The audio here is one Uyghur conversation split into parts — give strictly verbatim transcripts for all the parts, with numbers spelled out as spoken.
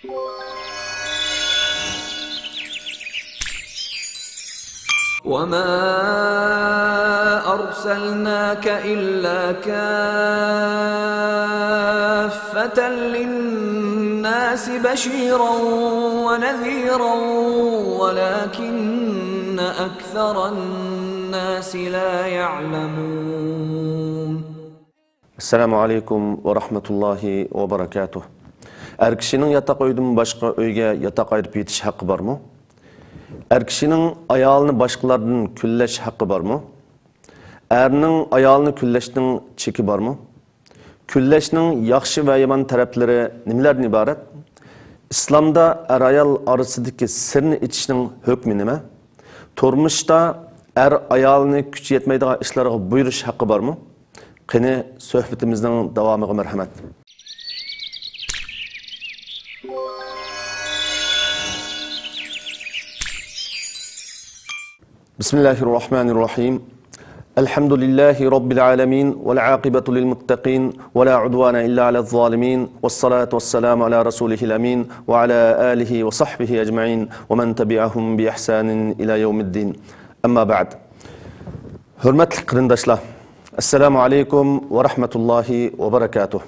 وما أرسلناك إلا كافة للناس بشيرا ونذيرا ولكن أكثر الناس لا يعلمون. ئەسسالامۇ ئەلەيكۇم ۋە رەھمەتۇللاھى ۋە بەرەكاتۇھ. ئەر كىشىنىڭ ياتاق ئۆيدىن باشقا ئۆيگە ياتاق ئايرىپ يېتىش ھەققى بارمۇ؟ ئەر كىشىنىڭ ئايالىنى باشقىلاردىن كۈنلەش ھەققى بارمۇ؟ ئەرنىڭ ئايالىنى كۈنلەشنىڭ چېكى بارمۇ؟ كۈنلەشنىڭ ياخشى ۋە يامان تەرەپلىرى نېمىلەردىن ئىبارەت؟ ئىسلامدا ئەر-ئايال ئارىسىدىكى سىرنى ئېچىشنىڭ ھۆكمى نېمە؟ تۇرمۇشتا ئەر ئايالنى كۈچى يەتمەيدىغان ئىشلارغا بۇيرۇش ھەققى بارمۇ؟ قېنى، سۆھبىتىمىزنىڭ داۋامىغا مەرھەمەت. بسم الله الرحمن الرحيم. الحمد لله رب العالمين، والعاقبة للمتقين، ولا عدوان إلا على الظالمين، والصلاة والسلام على رسوله الأمين، وعلى آله وصحبه أجمعين، ومن تبعهم بإحسان إلى يوم الدين. أما بعد. ھۆرمەتلىك قېرىنداشلار، ئەسسالامۇ ئەلەيكۇم ۋە رەھمەتۇللاھى ۋە بەرەكاتۇھ.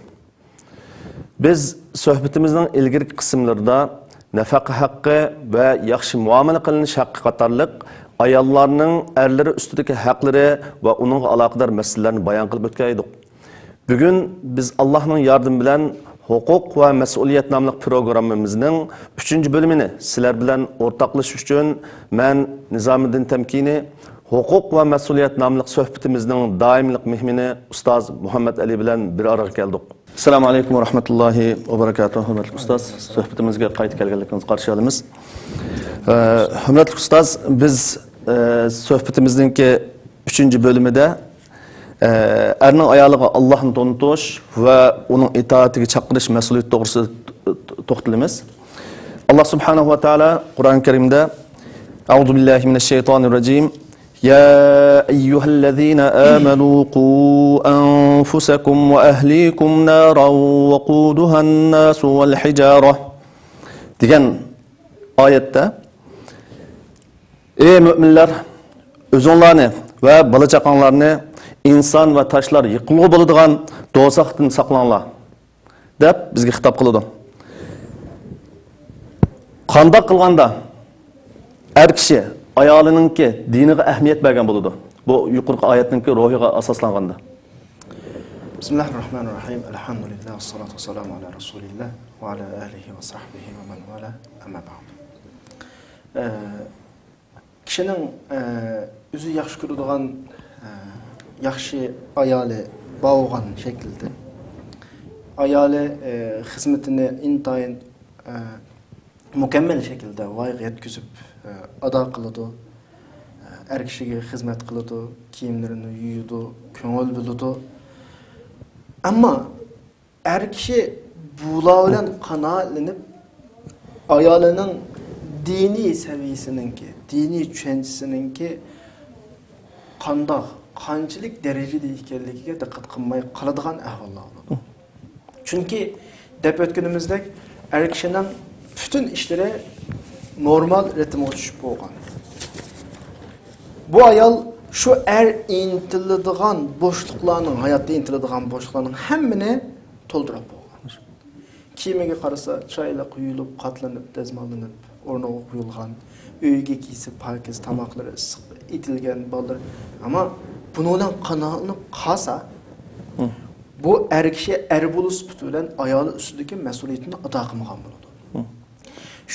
بىز سۆھبىتىمىزنىڭ ئىلگىرىكى قىسىملىرىدا نەپەقە ھەققى ۋە ياخشى مۇئامىلە قىلىنىش ھەققى قاتارلىق ئاياللارنىڭ ئەرلىرى ئۈستىدىكى ھەقلىرى ۋە ئۇنىڭغا ئالاقىدار مەسىلىلەرنى بايان قىلىپ ئۆتكەن ئىدۇق. بۈگۈن بىز ئاللاھنىڭ ياردىمى بىلەن ھوقۇق ۋە مەسئۇلىيەت ناملىق پروگراممىمىزنىڭ ئۈچىنچى بۆلۈمىنى سىلەر بىلەن ئورتاقلىشىش ئۈچۈن مەن، نىزامىدىن تەمكىنى، ھوقۇق ۋە مەسئۇلىيەت ناملىق سۆھبىتىمىزنىڭ دائىملىق مېھمىنى ئۇستاز مۇھەممەد ئەلى بىلەن بىر ئارىغا كەلدۇق. ئەسسالامۇ ئەلەيكۇم ۋە رەھمەتۇللاھى ۋە بەرەكاتۇھ. ھۆرمەتلىك ئۇستاز، سۆھبىتىمىزگە قايتا كەلگەنلىكىڭىزنى قارشى ئالىمىز. ئە، ھۆرمەتلىك ئۇستاز، بىز، ئە، سۆھبىتىمىزنىڭكى ئۈچىنچى بۆلۈمىدە، ئە، ئەرنىڭ ئايالىغا ئاللاھنى تونۇتۇش ۋە ئۇنىڭ ئىتائىتىگە چاقىرىش مەسئۇلىيىتى توغرىسىدا توختىلىمىز. ئاللاھ سۇبھانەھۇ ۋە تائالا قۇرئان كەرىمدە، أعوذ بالله من الشيطان الرجيم. يا أيها الذين آمنوا قوا أنفسكم وأهليكم نارا وقودها الناس والحجارة دېگەن ئايەتتە، ئەي مۆمىنلەر، ئۆزۈڭلارنى ۋە بالا-چاقاڭلارنى ئىنسان ۋە تاشلار يېقىلغۇ بولىدىغان دوزاختىن ساقلاڭلار، دەپ بىزگە خىتاب قىلىدۇ. قانداق قىلغاندا ئەر كىشى ئايالىنىڭكى دىنىغا ئەھمىيەت بەرگەن بولىدۇ؟ بۇ يۇقىرىقى ئايەتنىڭكى روھىغا ئاساسلانغاندا. بسم الله الرحمن الرحيم. الحمد لله والصلاة والسلام على رسول الله وعلى آله وصحبه ومن والاه. أما بعد. ئە، كىشىنىڭ، ئە، ئۆزى ياخشى كۆرىدىغان، ئە، ياخشى ئايالى بار بولغان شەكىلدە، ئايالى، ئە، خىزمىتىنى ئىنتايىن، ئە، مۇكەممەل شەكىلدە ۋايىغا يەتكۈزۈپ، ئە، ئادا قىلىدۇ. ئە، ئەر كىشىگە خىزمەت قىلىدۇ، كىيىملىرىنى يۇيىدۇ، كۆڭۈل بۆلىدۇ. ئەمما ئەر كىشى بۇلار بىلەن قانائەتلىنىپ، ئايالىنىڭ دىنىي سەۋىيەسىنىڭكى، دىنىي چۈشەنچىسىنىڭكى قانداق، قانچىلىك دەرىجىدە ئىكەنلىكىگە دىققەت قىلماي قالىدىغان ئەھۋاللار بولىدۇ. چۈنكى دەپ ئۆتكىنىمىزدەك، ئەر كىشىنىڭ پۈتۈن ئىشلىرى نورمال رىتىمغا چۈشۈپ بولغان. بۇ ئايال شۇ ئەر ئىنتىلىدىغان بوشلۇقلارنىڭ، ھاياتتا ئىنتىلىدىغان بوشلۇقلارنىڭ ھەممىنى تولدۇرۇپ بولغان. كىيىمىگە قارىسا، چىرايلىق يۇيۇلۇپ، قاتلىنىپ، دەزماللىنىپ، ئورنىغا قويۇلغان. ئۆيىگە كىرسە پاكىز، تاماقلىرى ئىسسىق ئېتىلگەن، بالىلىرى. ئەمما بۇنىڭ بىلەن قانائەتلىنىپ قالسا، بۇ ئەر كىشى ئەر بولۇش سۈپىتى بىلەن ئايالى ئۈستىدىكى مەسئۇلىيىتىنى ئادا قىلمىغان بولىدۇ.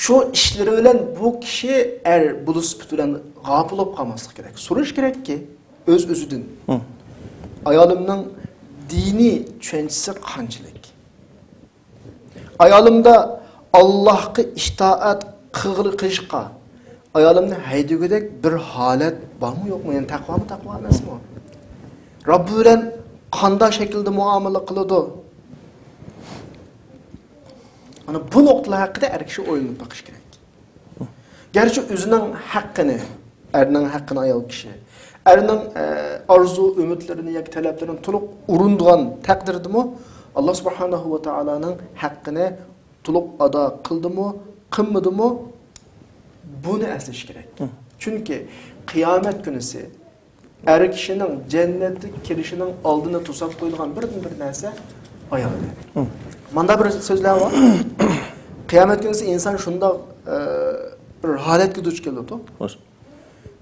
شۇ ئىشلىرى بىلەن بۇ كىشى ئەر بولۇش سۈپىتى بىلەن غاپىل بولۇپ قالماسلىق كېرەك. سورىشى كېرەككى، ئۆز-ئۆزىدىن، ئايالىمنىڭ دىنىي چۈشەنچىسى قانچىلىك؟ ئايالىمدا ئاللاھقا ئىتائەت قىلغىلى قىلىشقا، ئايالىمنى ھەيدىگۈدەك بىر ھالەت بارمۇ يوقمۇ؟ يەنى تەقۋامۇ تەقۋا ئەمەسمۇ؟ رەببى بىلەن قانداق شەكىلدە مۇئامىلە قىلىدۇ؟ مانا بۇ نۇقتىلار ھەققىدە ئەر كىشى ئويلىنىپ بېقىش كېرەك. گەرچە ئۆزىنىڭ ھەققىنى، ئەرنىڭ ھەققىنى ئايال كىشى، ئەرنىڭ، ئە، ئارزۇ، ئۈمىدلىرىنى ياكى تەلەپلىرىنى تولۇق ئورۇندىغان تەقدىردىمۇ، ئاللا سۇبھانەھۇ ۋە تائالانىڭ ھەققىنى تولۇق ئادا قىلدىمۇ، قىلمىدىمۇ، بۇنى ئەسلىشى كېرەك. چۈنكى قىيامەت كۈنىسى ئەر كىشىنىڭ جەننەتكە كىرىشىنىڭ ئالدىنى توساپ قويىدىغان بىردىنبىر نەرسە ئايالى. ماندا بىر سۆزلەر بار. قىيامەت كۈنىسى ئىنسان شۇنداق، ئە، بىر ھالەتكە دۇچ كېلىدۇ.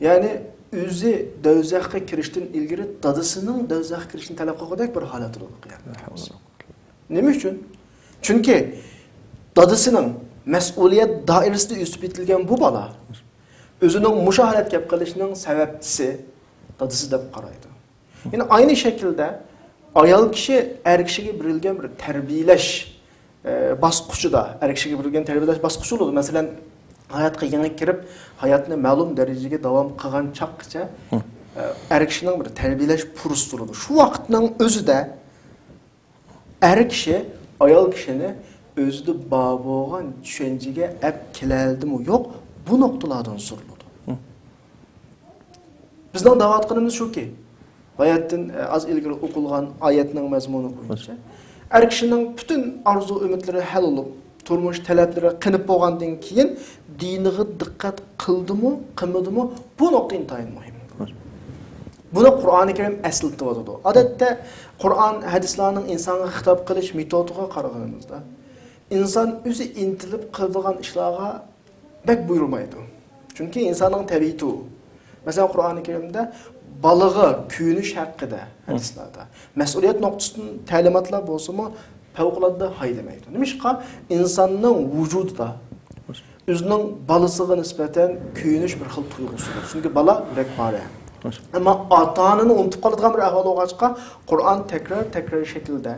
يەنى ئۆزى دوزاخقا كىرىشتىن ئىلگىرى دادىسىنىڭ دوزاخقا كىرىشىنى تەلەپ قىلغۇدەك بىر ھالەت بولىدۇ قىيامەت كۈنىسى. نېمە ئۈچۈن؟ چۈنكى دادىسىنىڭ مەسئۇلىيەت دائىرىسىدە ئۆسۈپ يېتىلگەن بۇ بالا ئۆزىنىڭ مۇشۇ ھالەتكە كەپ قېلىشىنىڭ سەۋەبچىسى دادىسى دەپ قارايدۇ. يەنە ئاينى شەكىلدە ئايال كىشى ئەر كىشىگە بېرىلگەن بىر تەربىيەلەش، ئە، باسقۇچىدا، ئەر كىشىگە بېرىلگەن تەربىيەلەش باسقۇچى بولىدۇ. مەسىلەن، ھاياتقا يېڭى كىرىپ، ھاياتنى مەلۇم دەرىجىگە داۋام قىلغان چاغقىچە، ئە، ئەر كىشىنىڭ بىر تەربىيەلەش پۇرسىتى بولىدۇ. شۇ ۋاقىتنىڭ ئۆزىدە ئەر كىشى ئايال كىشىنى ئۆزىدە بار بولغان چۈشەنچىگە ئەپ كېلەلدىمۇ يوق، بۇ نۇقتىلاردىن سورىلىدۇ. بىزنىڭ دەۋاتقىنىمىز شۇكى، باياتتىن، ئە، ئاز ئىلگىرى ئوقۇلغان ئايەتنىڭ مەزمۇنى بويىچە، ئەر كىشىنىڭ پۈتۈن ئارزۇ-ئۈمىدلىرى ھەل بولۇپ، تۇرمۇش تەلەپلىرى قېنىپ بولغاندىن كېيىن، دىنىغا دىققەت قىلدىمۇ، قىلمىدىمۇ، بۇ نۇقتا ئىنتايىن مۇھىم. بۇنى قۇرئانى كەرىم ئەسلىتىۋاتىدۇ. ئادەتتە قۇرئان، ھەدىسلەرنىڭ ئىنسانغا خىتاب قىلىش مېتودىغا قارىغىنىمىزدا، ئىنسان ئۆزى ئىنتىلىپ قىلىدىغان ئىشلارغا بەك بۇيرۇمايدۇ. چۈنكى ئىنساننىڭ تەبىئىتى ئۇ. مەسىلەن، قۇرئانى كەرىمدە بالىغا كۆيۈنۈش ھەققىدە ھەدىسلەردە، مەسئۇلىيەت نۇقتىسىدىن تەلىماتلار بولسىمۇ، پەۋقۇلئاددە ھايدىمايدۇ. نېمىشقا؟ ئىنساننىڭ ۋۇجۇدىدا ئۆزىنىڭ بالىسىغا نىسبەتەن كۆيۈنۈش بىر خىل تۇيغۇسى بار. چۈنكى بالا يۈرەك پارە. ئەمما ئاتا-ئانىنى ئۇنتۇپ قالىدىغان بىر ئەھۋال بولغاچقا، قۇرئان تەكرار، تەكرار شەكىلدە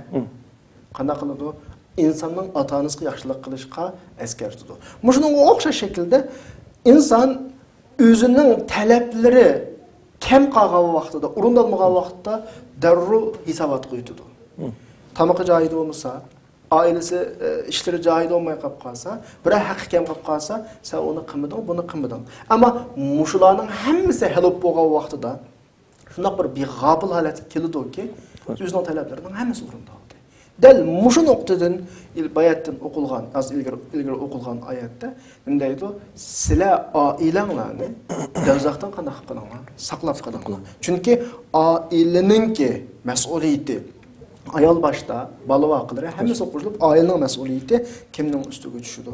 قانداق قىلىدۇ؟ ئىنساننىڭ ئاتا-ئانىسىغا ياخشىلىق قىلىشقا ئەسكەرتىدۇ. مۇشۇنىڭغا ئوخشاش شەكىلدە ئىنسان ئۆزىنىڭ تەلەپلىرى كەم قالغان ۋاقتىدا، ئورۇندالمىغان ۋاقىتتا دەررۇ ھېساباتقا ئۆتىدۇ. تامىقى جايىدا بولمىسا، ئائىلىسى، ئە، ئىشلىرى جايىدا بولماي قاپ قالسا، بىرەر ھەققى كەم قاپ قالسا، سەن ئۇنى قىلمىدىڭ، بۇنى قىلمىدىڭ. ئەمما مۇشۇلارنىڭ ھەممىسى ھەل بولۇپ بولغان ۋاقتىدا، شۇنداق بىر بىغاپىل ھالەتكە كېلىدۇكى، ئۆزىنىڭ تەلەپلىرىنىڭ ھەممىسى ئورۇندالدى. دەل مۇشۇ نۇقتىدىن ئىل-، باياتتىن ئوقۇلغان، ئاز ئىلگىرى، ئىلگىرى ئوقۇلغان ئايەتتە نېمە دەيدۇ؟ سىلەر ئائىلەڭلارنى دوزاختىن قانداق قىلىڭلار؟ ساقلاپ قېلىڭلار. چۈنكى ئائىلىنىڭكى مەسئۇلىيىتى، ئايال باشتا، بالا ۋاقىلىرى ھەممىسى قوشۇلۇپ ئائىلىنىڭ مەسئۇلىيىتى كىمنىڭ ئۈستىگە چۈشىدۇ؟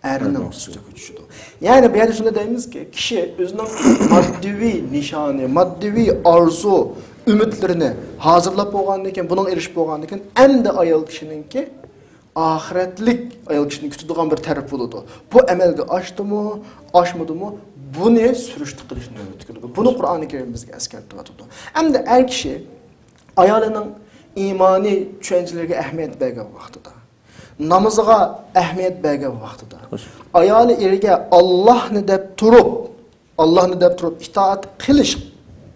ئەرنىڭ ئۈستىگە چۈشىدۇ. يەنى بۇ يەردە شۇنداق دەيمىزكى، كىشى ئۆزىنىڭ ماددىۋى نىشانى، ماددىۋى ئارزۇ، ئۈمىدلىرىنى ھازىرلاپ بولغاندىن كېيىن، بۇنىڭغا ئېرىشىپ بولغاندىن كېيىن، ئەمدى ئايال كىشىنىڭكى ئاخىرەتلىك، ئايال كىشىنى كۈتىدىغان بىر تەرىپى بولىدۇ. بۇ ئەمەلگە ئاشتىمۇ، ئاشمىدىمۇ، بۇنى سۈرۈشتە قىلىش نۆۋىتى كېلىدۇ. بۇنى قۇرئانى كەرىم بىزگە ئەسكەرتىۋاتىدۇ. ئەمدى ئەر كىشى ئايالىنىڭ ئىمانىي چۈشەنچىلىرىگە ئەھمىيەت بەرگەن ۋاقتىدا، نامىزىغا ئەھمىيەت بەرگەن ۋاقتىدا، ئايالى ئېرىگە ئاللاھنى دەپ تۇرۇپ، ئاللاھنى دەپ تۇرۇپ ئىتائەت قىلىش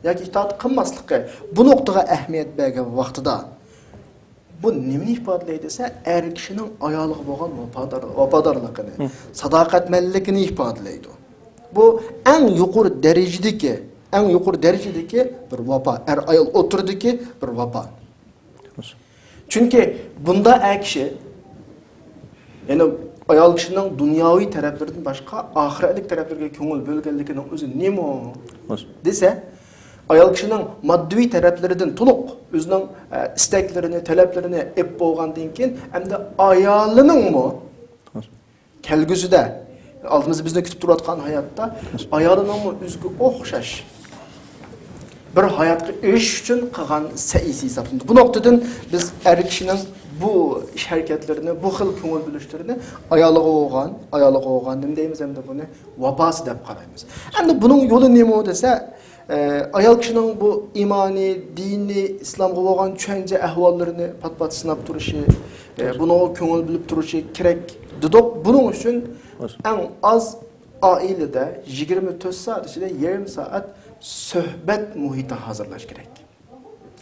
ياكى ئىتائەت قىلماسلىقى، بۇ نۇقتىغا ئەھمىيەت بەرگەن ۋاقتىدا، بۇ نېمىنى ئىپادىلەيدۇ دېسە، ئەر كىشىنىڭ ئايالىغا بولغان ۋاپادار-، ۋاپادارلىقىنى، ساداقەتمەنلىكىنى ئىپادىلەيدۇ. بۇ ئەڭ يۇقىرى دەرىجىدىكى، ئەڭ يۇقىرى دەرىجىدىكى بىر ۋاپا، ئەر-ئايال ئوتتۇرىدىكى بىر ۋاپا. چۈنكى بۇندا ئەر كىشى، يەنى ئايال كىشىنىڭ دۇنياۋى تەرەپلىرىدىن باشقا ئاخىرەتلىك تەرەپلىرىگە كۆڭۈل بۆلگەنلىكىنىڭ ئۆزى نېمە دېسە، ئايال كىشىنىڭ ماددىي تەرەپلىرىدىن تولۇق ئۆزىنىڭ، ئە، ئىستەكلىرىنى، تەلەپلىرىنى ئېلىپ بولغاندىن كېيىن، ئەمدى ئايالىنىڭمۇ كەلگۈسىدە، ئالدىمىزدا بىزنى كۈتۈپ تۇرۇۋاتقان ھاياتتا ئايالىنىڭمۇ ئۆزىگە ئوخشاش بىر ھاياتقا ئېرىشىش ئۈچۈن قىلغان سەئيسى ھېسابلىنىدۇ. بۇ نۇقتىدىن بىز ئەر كىشىنىڭ بۇ ئىش ھەرىكەتلىرىنى، بۇ خىل كۆڭۈل بۆلۈشلىرىنى ئايالىغا بولغان، ئايالىغا بولغان، نېمە دەيمىز ئەمدى بۇنى؟ ۋاپاسى دەپ قارايمىز. ئەمدى بۇنىڭ يولى نېمە دېسە، ئە، ئايال كىشىنىڭ بۇ ئىمانى، دىنى، ئىسلامغا بولغان چۈشەنچە ئەھۋاللىرىنى پات-پات سىناپ تۇرۇشى، ئە، بۇنىڭغا كۆڭۈل بۆلۈپ تۇرۇشى كېرەك دېدۇق. بۇنىڭ ئۈچۈن ئەڭ ئاز ئائىلىدە يىگىرمە تۆت سائەت ئىچىدە يېرىم سائەت سۆھبەت مۇھىتى ھازىرلاش كېرەك.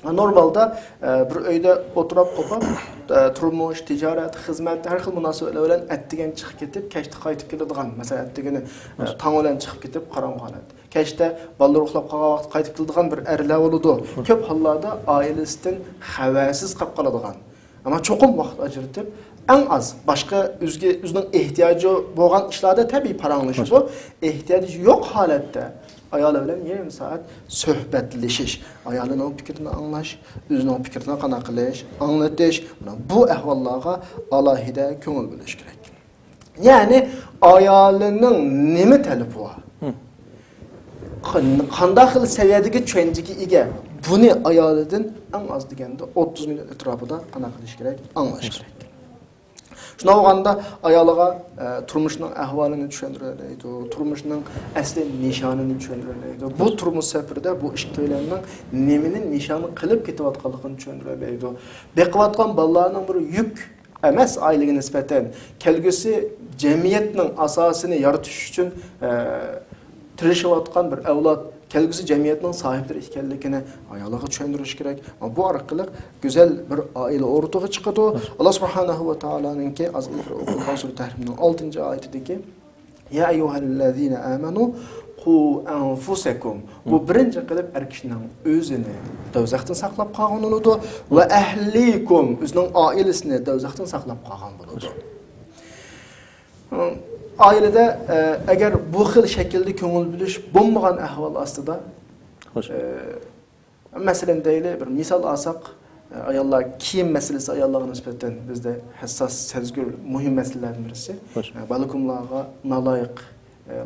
نورمالدا، ئە، بىر ئۆيدە ئولتۇراپ قوپاپ، ئە، تۇرمۇش، تىجارەت، خىزمەت، ھەر خىل مۇناسىۋەتلەر بىلەن ئەتىگەن چىقىپ كېتىپ، كەچتە قايتىپ كېلىدىغان، مەسىلەن، ئەتىگىنى، ئە، تاڭ بىلەن چىقىپ كېتىپ، قاراڭغۇ ھالەت. كەچتە بالىلار ئۇخلاپ قالغان ۋاقىتتا قايتىپ كېلىدىغان بىر ئەرلەر بولىدۇ. كۆپ ھاللاردا ئائىلىسىدىن خەۋەرسىز قاپ قالىدىغان. ئەمما چوقۇم ۋاقىت ئاجرىتىپ، ئەڭ ئاز باشقا ئۆزگە، ئۆزىنىڭ ئېھتىياجى بولغان ئىشلاردا تەبىئىي پاراڭلىشىدۇ. ئېھتىياجى يوق ھالەتتە ئايالى بىلەن يېرىم سائەت سۆھبەتلىشىش، ئايالىنىڭ پىكرىنى ئاڭلاش، ئۆزىنىڭ پىكرىنى قانداق قىلىش، ئاڭلىتىش، مانا بۇ ئەھۋاللارغا ئالاھىدە كۆڭۈل بۆلۈش كېرەك. يەنى ئايالىنىڭ نېمە تەلىپى بار؟ قان-، قانداق خىل سەۋىيەدىكى چۈشەنچىگە ئىگە؟ بۇنى ئايالىدىن ئەڭ ئاز دېگەندە ئوتتۇز مىنۇت ئەتراپىدا قانداق قىلىش كېرەك؟ ئاڭلاش كېرەك. شۇنداق بولغاندا ئايالىغا، ئە، تۇرمۇشنىڭ ئەھۋالىنى چۈشەندۈرەلەيدۇ، تۇرمۇشنىڭ ئەسلى نىشانىنى چۈشەندۈرەلەيدۇ. بۇ تۇرمۇش سەپىرىدە بۇ ئىككىيلەننىڭ نېمىنى نىشان قىلىپ كېتىۋاتقانلىقىنى چۈشەندۈرەلەيدۇ. بېقىۋاتقان بالىلارنىڭ بىر يۈك ئەمەس ئائىلىگە نىسبەتەن، كەلگۈسى جەمئىيەتنىڭ ئاساسىنى يارىتىش ئۈچۈن، ئە، تىرىشىۋاتقان بىر ئەۋلاد، كەلگۈسى جەمئىيەتنىڭ ساھىبلىرى ئىكەنلىكىنى ئايالىغا چۈشەندۈرۈش كېرەك. بۇ ئارقىلىق گۈزەل بىر ئائىلە ئورتىغا چىقىدۇ. ئاللا سۇبھانەھۇ ۋە تائالانىڭكى ھازىر ئوقۇلغان سۈرە تەھرىمنىڭ ئالتىنچى ئايىتىدىكى يا ئەييۇھەللەزىنە ئامەنۇ قۇ ئەنفۇسەكۇم. بۇ بىرىنچى قىلىپ ئەر كىشىنىڭ ئۆزىنى دوزاختىن ساقلاپ قالغان بولىدۇ. ۋە ئەھلىكۇم، ئۆزىنىڭ ئائىلىسىنى دوزاختىن ساقلاپ قالغان بولىدۇ. ئائىلىدە، ئە، ئەگەر بۇ خىل شەكىلدە كۆڭۈل بۆلۈش بولمىغان ئەھۋال ئاستىدا، ئە، مەسىلەن دەيلى، بىر مىسال ئالساق، ئاياللار كىيىم مەسىلىسى ئاياللارغا نىسبەتەن بىزدە ھەسساس، سەزگۈر، مۇھىم مەسىلىلەردىن بىرسى. بالىكۇملارغا نالايىق،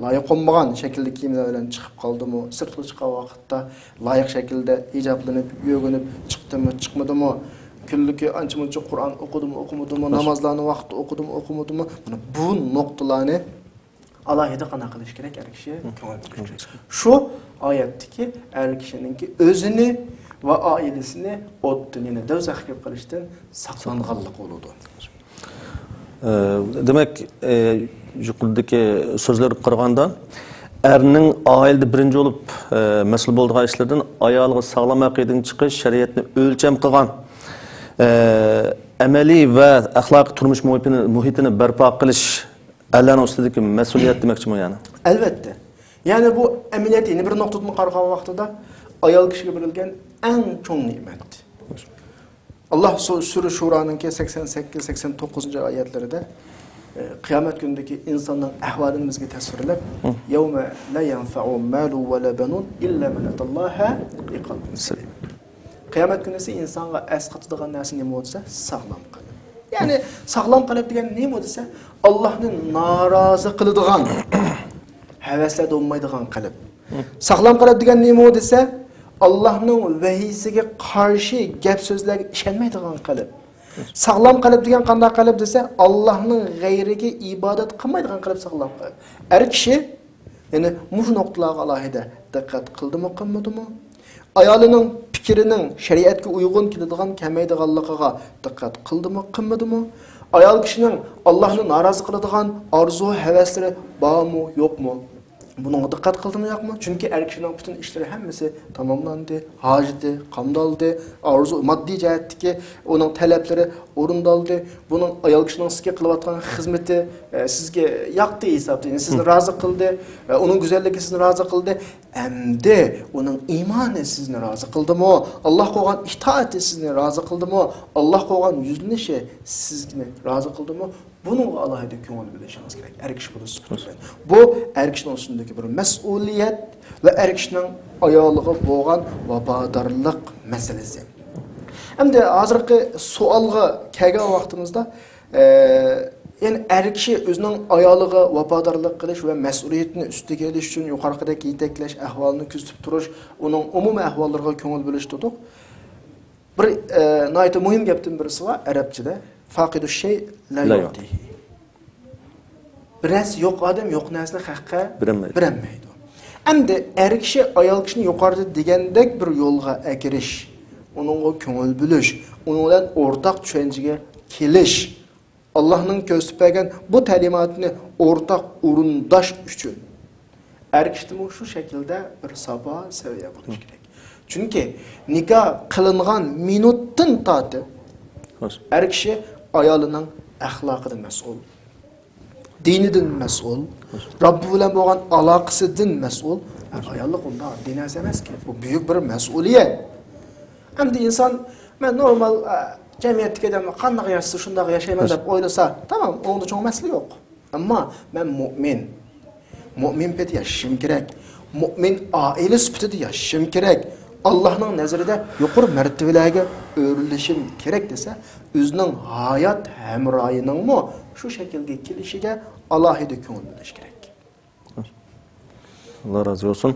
لايىق بولمىغان شەكىلدە كىيىملەر بىلەن چىقىپ قالدىمۇ، سىرتقا چىققان ۋاقىتتا لايىق شەكىلدە ھىجابلىنىپ، يۆگىنىپ چىقتىمۇ، چىقمىدىمۇ، كۈنلۈكى ئانچە-مۇنچە قۇرئان ئوقۇدىمۇ، ئوقۇمىدىمۇ، نامازلارنى ۋاقتىدا ئوقۇدىمۇ، ئوقۇمىدىمۇ، مانا بۇ نۇقتىلارنى ئالاھىدە قانداق قىلىش كېرەك؟ ئەر كىشى كۆڭۈل بۆلۈش كېرەك. شۇ ئايەتتىكى ئەر كىشىنىڭكى ئۆزىنى ۋە ئائىلىسىنى ئوتتىن، يەنى دوزاخقا كىرىپ قېلىشتىن ساقلانغانلىقى بولىدۇ. ئە، دېمەك، ئە، يۇقىرىدىكى سۆزلەرگە قارىغاندا، ئەرنىڭ ئائىلىدە بىرىنچى بولۇپ، ئە، مەسئۇل بولىدىغان ئىشلىرىدىن ئايالىغا ساغلام ئەقىدىنى چىقىش، شەرىئەتنى ئۆلچەم قىلغان، ئە، ئەمەلىي ۋە ئەخلاقىي تۇرمۇش مۇھىتىنى، مۇھىتىنى بەرپا قىلىش، ئەرلەرنىڭ ئۈستىدىكى مەسئۇلىيەت دېمەكچىمۇ يەنى؟ ئەلۋەتتە. يەنى بۇ ئەمەلىيەتتە يەنە بىر نۇقتىدىن قارىغان ۋاقتىدا ئايال كىشىگە بېرىلگەن ئەڭ چوڭ نېمەت. ئاللا سۇ-، سۈرە شۇرانىڭكى سەكسەن سەككىز، سەكسەن توققۇزىنچى ئايەتلىرىدە، ئە، قىيامەت كۈنىدىكى ئىنساننىڭ ئەھۋالىنى بىزگە تەسۋىرلەپ، يەۋمە لا يەنفەئۇ مالۇ ۋە لا بەنۇن ئىللا مەن ئەتاللاھە بىقەلبىن سەلىم. قىيامەت كۈنىسى ئىنسانغا ئەسقاتىدىغان نەرسە نېمە دېسە، ساغلام قەلب. يەنى ساغلام قەلب دېگەن نېمە دېسە، ئاللاھنى نارازى قىلىدىغان ھەۋەسلەردە بولمايدىغان قەلب. ساغلام قەلب دېگەن نېمە دېسە، ئاللاھنىڭ ۋەھىيسىگە قارشى گەپ سۆزلەرگە ئىشەنمەيدىغان قەلب. ساغلام قەلب دېگەن قانداق قەلب دېسە، ئاللاھنىڭ غەيرىگە ئىبادەت قىلمايدىغان قەلب ساغلام قەلب. ئەر كىشى يەنى مۇشۇ نۇقتىلارغا ئالاھىدە دىققەت قىلدىمۇ، قىلمىدىمۇ؟ ئايالىنىڭ پىكرىنىڭ شەرىئەتكە ئۇيغۇن كېلىدىغان، كەلمەيدىغانلىقىغا دىققەت قىلدىمۇ، قىلمىدىمۇ؟ ئايال كىشىنىڭ ئاللاھنى نارازى قىلىدىغان ئارزۇ، ھەۋەسلىرى بارمۇ، يوقمۇ؟ بۇنىڭغا دىققەت قىلدىمۇ، يوقمۇ؟ چۈنكى ئەر كىشىنىڭ پۈتۈن ئىشلىرى ھەممىسى تاماملاندى، ھاجىتى قامدالدى، ئارزۇ، ماددىي جەھەتتىكى ئۇنىڭ تەلەپلىرى ئورۇندالدى. بۇنىڭ ئايال كىشىنىڭ سىزگە قىلىۋاتقان خىزمىتى، ئە، سىزگە ياقتى ھېسابتا، يەنى سىزنى رازى قىلدى، ئە، ئۇنىڭ گۈزەللىكى سىزنى رازى قىلدى. ئەمدى ئۇنىڭ ئىمانى سىزنى رازى قىلدىمۇ؟ ئاللاھقا بولغان ئىتائىتى سىزنى رازى قىلدىمۇ؟ ئاللاھقا بولغان يۈزلىنىشى سىزنى رازى قىلدىمۇ؟ بۇنىڭغا ئالاھىدە كۆڭۈل بۆلۈشىڭىز كېرەك، ئەر كىشى بولسا سۈپىتى بىلەن. بۇ ئەر كىشىنىڭ ئۈستىدىكى بىر مەسئۇلىيەت ۋە ئەر كىشىنىڭ ئايالىغا بولغان ۋاپادارلىق مەسىلىسى. ئەمدى ھازىرقى سوئالغا كەلگەن ۋاقتىمىزدا، ئە، يەنى ئەر كىشى ئۆزىنىڭ ئايالىغا ۋاپادارلىق قىلىش ۋە مەسئۇلىيىتىنى ئۈستىگە ئېلىش ئۈچۈن يۇقىرىقىدەك يېتەكلەش، ئەھۋالىنى كۆزىتىپ تۇرۇش، ئۇنىڭ ئومۇمىي ئەھۋاللىرىغا كۆڭۈل بۆلۈش دېدۇق. بىر، ئە، ناھايىتى مۇھىم گەپتىن بىرسى بار ئەرەبچىدە. فاقىدۇ شەي لا لا يۇتىھى. بىر نەرسە يوق ئادەم يوق نەرسىنى خەققە بېرەلمەيدۇ. بېرەلمەيدۇ. ئەمدى ئەر كىشى ئايال كىشىنى يۇقىرىدا دېگەندەك بىر يولغا ئەكىرىش، ئۇنىڭغا كۆڭۈل بۆلۈش، ئۇنىڭ بىلەن ئورتاق چۈشەنچىگە كېلىش، ئاللاھنىڭ كۆرسىتىپ بەرگەن بۇ تەلىماتىنى ئورتاق ئورۇنداش ئۈچۈن ئەر كىشىدىمۇ شۇ شەكىلدە بىر ساپا سەۋىيە بولۇشى كېرەك. چۈنكى نىكاھ قىلىنغان مىنۇتتىن تارتىپ ئەر كىشى ئايالىنىڭ ئەخلاقىدىن مەسئۇل، دىنىدىن مەسئۇل، رەببى بىلەن بولغان ئالاقىسىدىن مەسئۇل. ئاياللىق ئۇنداق ئاددىي نەرسە ئەمەسكەن. بۇ بۈيۈك بىر مەسئۇلىيەت. ئەمدى ئىنسان، مەن نورمال، ئە، جەمئىيەتتىكى ئادەملەر قانداق ياشىسا، شۇنداق ياشايمەن دەپ ئويلىسا، تامام، ئۇنىڭدا چوڭ مەسىلە يوق. ئەمما مەن مۇئمىن، مۇئمىن پېتى ياشىشىم كېرەك، مۇئمىن ئائىلە سۈپىتىدە ياشىشىم كېرەك، ئاللاھنىڭ نەزىرىدە يۇقىرى مەرتىۋىلەرگە ئۆرلىشىم كېرەك دېسە، ئۆزىنىڭ ھايات ھەمراھىنىڭمۇ شۇ شەكىلگە كېلىشىگە ئالاھىدە كۆڭۈل بۆلۈش كېرەك. ئاللا رازى بولسۇن.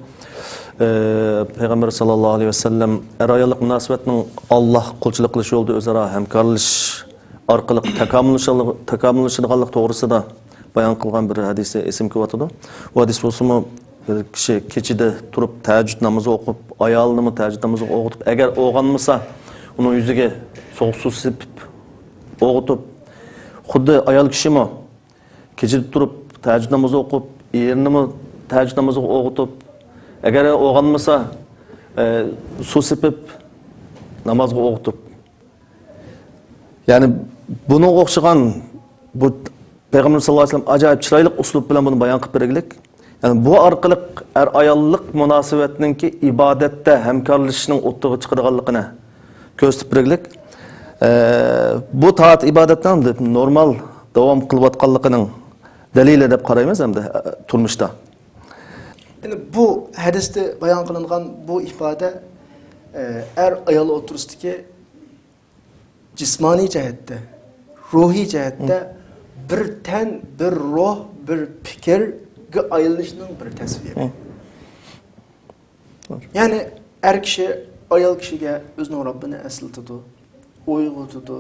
ئى، پەيغەمبەر ساللاللاھۇ ئەلەيھى ۋەسەللەم ئەر-ئاياللىق مۇناسىۋەتنىڭ ئاللاھ قۇلچىلىق قىلىش يولىدا ئۆزئارا ھەمكارلىشىش ئارقىلىق تاكامۇللىشىدىغانلىق توغرىسىدا بايان قىلغان بىر ھەدىسى ئېسىمگە كېلىۋاتىدۇ. بۇ ھەدىس بولسىمۇ، بىر كىشى كېچىدە تۇرۇپ تەھەججۇد نامىزى ئوقۇپ، ئايالىنىمۇ تەھەججۇد نامىزىغا ئويغىتىپ، ئەگەر ئويغانمىسا، ئۇنىڭ يۈزىگە سوغۇق سۇ سېپىپ ئويغىتىپ، خۇددى ئايال كىشىمۇ كېچىدە تۇرۇپ، تەھەججۇد نامىزى ئوقۇپ، ئېرىنىمۇ تەھەججۇد نامىزىغا ئويغىتىپ، ئەگەر ئويغانمىسا، ئى، سۇ سېپىپ، نامازغا ئويغىتىپ. يەنى بۇنىڭغا ئوخشىغان بۇ پەيغەمبەر ساللاللاھۇ ئەلەيھى ۋەسەللەم ئاجايىپ چىرايلىق ئۇسلۇب بىلەن بۇنى بايان قىلىپ بەرگىلىك. يەنى بۇ ئارقىلىق ئەر-ئاياللىق مۇناسىۋەتنىڭكى ئىبادەتتە ھەمكارلىشىشنىڭ ئوتتۇرىغا چىقىدىغانلىقىنى كۆرسىتىپ بەرگىلىك. ئە، بۇ تائەت ئىبادەتنىڭ نورمال داۋام قىلىۋاتقانلىقىنىڭ دەلىلى دەپ قارايمىز ئەمدى، ئە، تۇرمۇشتا. ئەنە بۇ ھەدىستە بايان قىلىنغان بۇ ئىپادە، ئە، ئەر-ئايال ئوتتۇرىسىدىكى جىسمانىي جەھەتتە، روھىي جەھەتتە بىر تەن، بىر روھ، بىر پىكىرگە ئايلىنىشنىڭ بىر تەسۋىرى. يەنى ئەر كىشى ئايال كىشىگە ئۆزىنىڭ رەببىنى ئەسلىتىدۇ، ئويغىتىدۇ،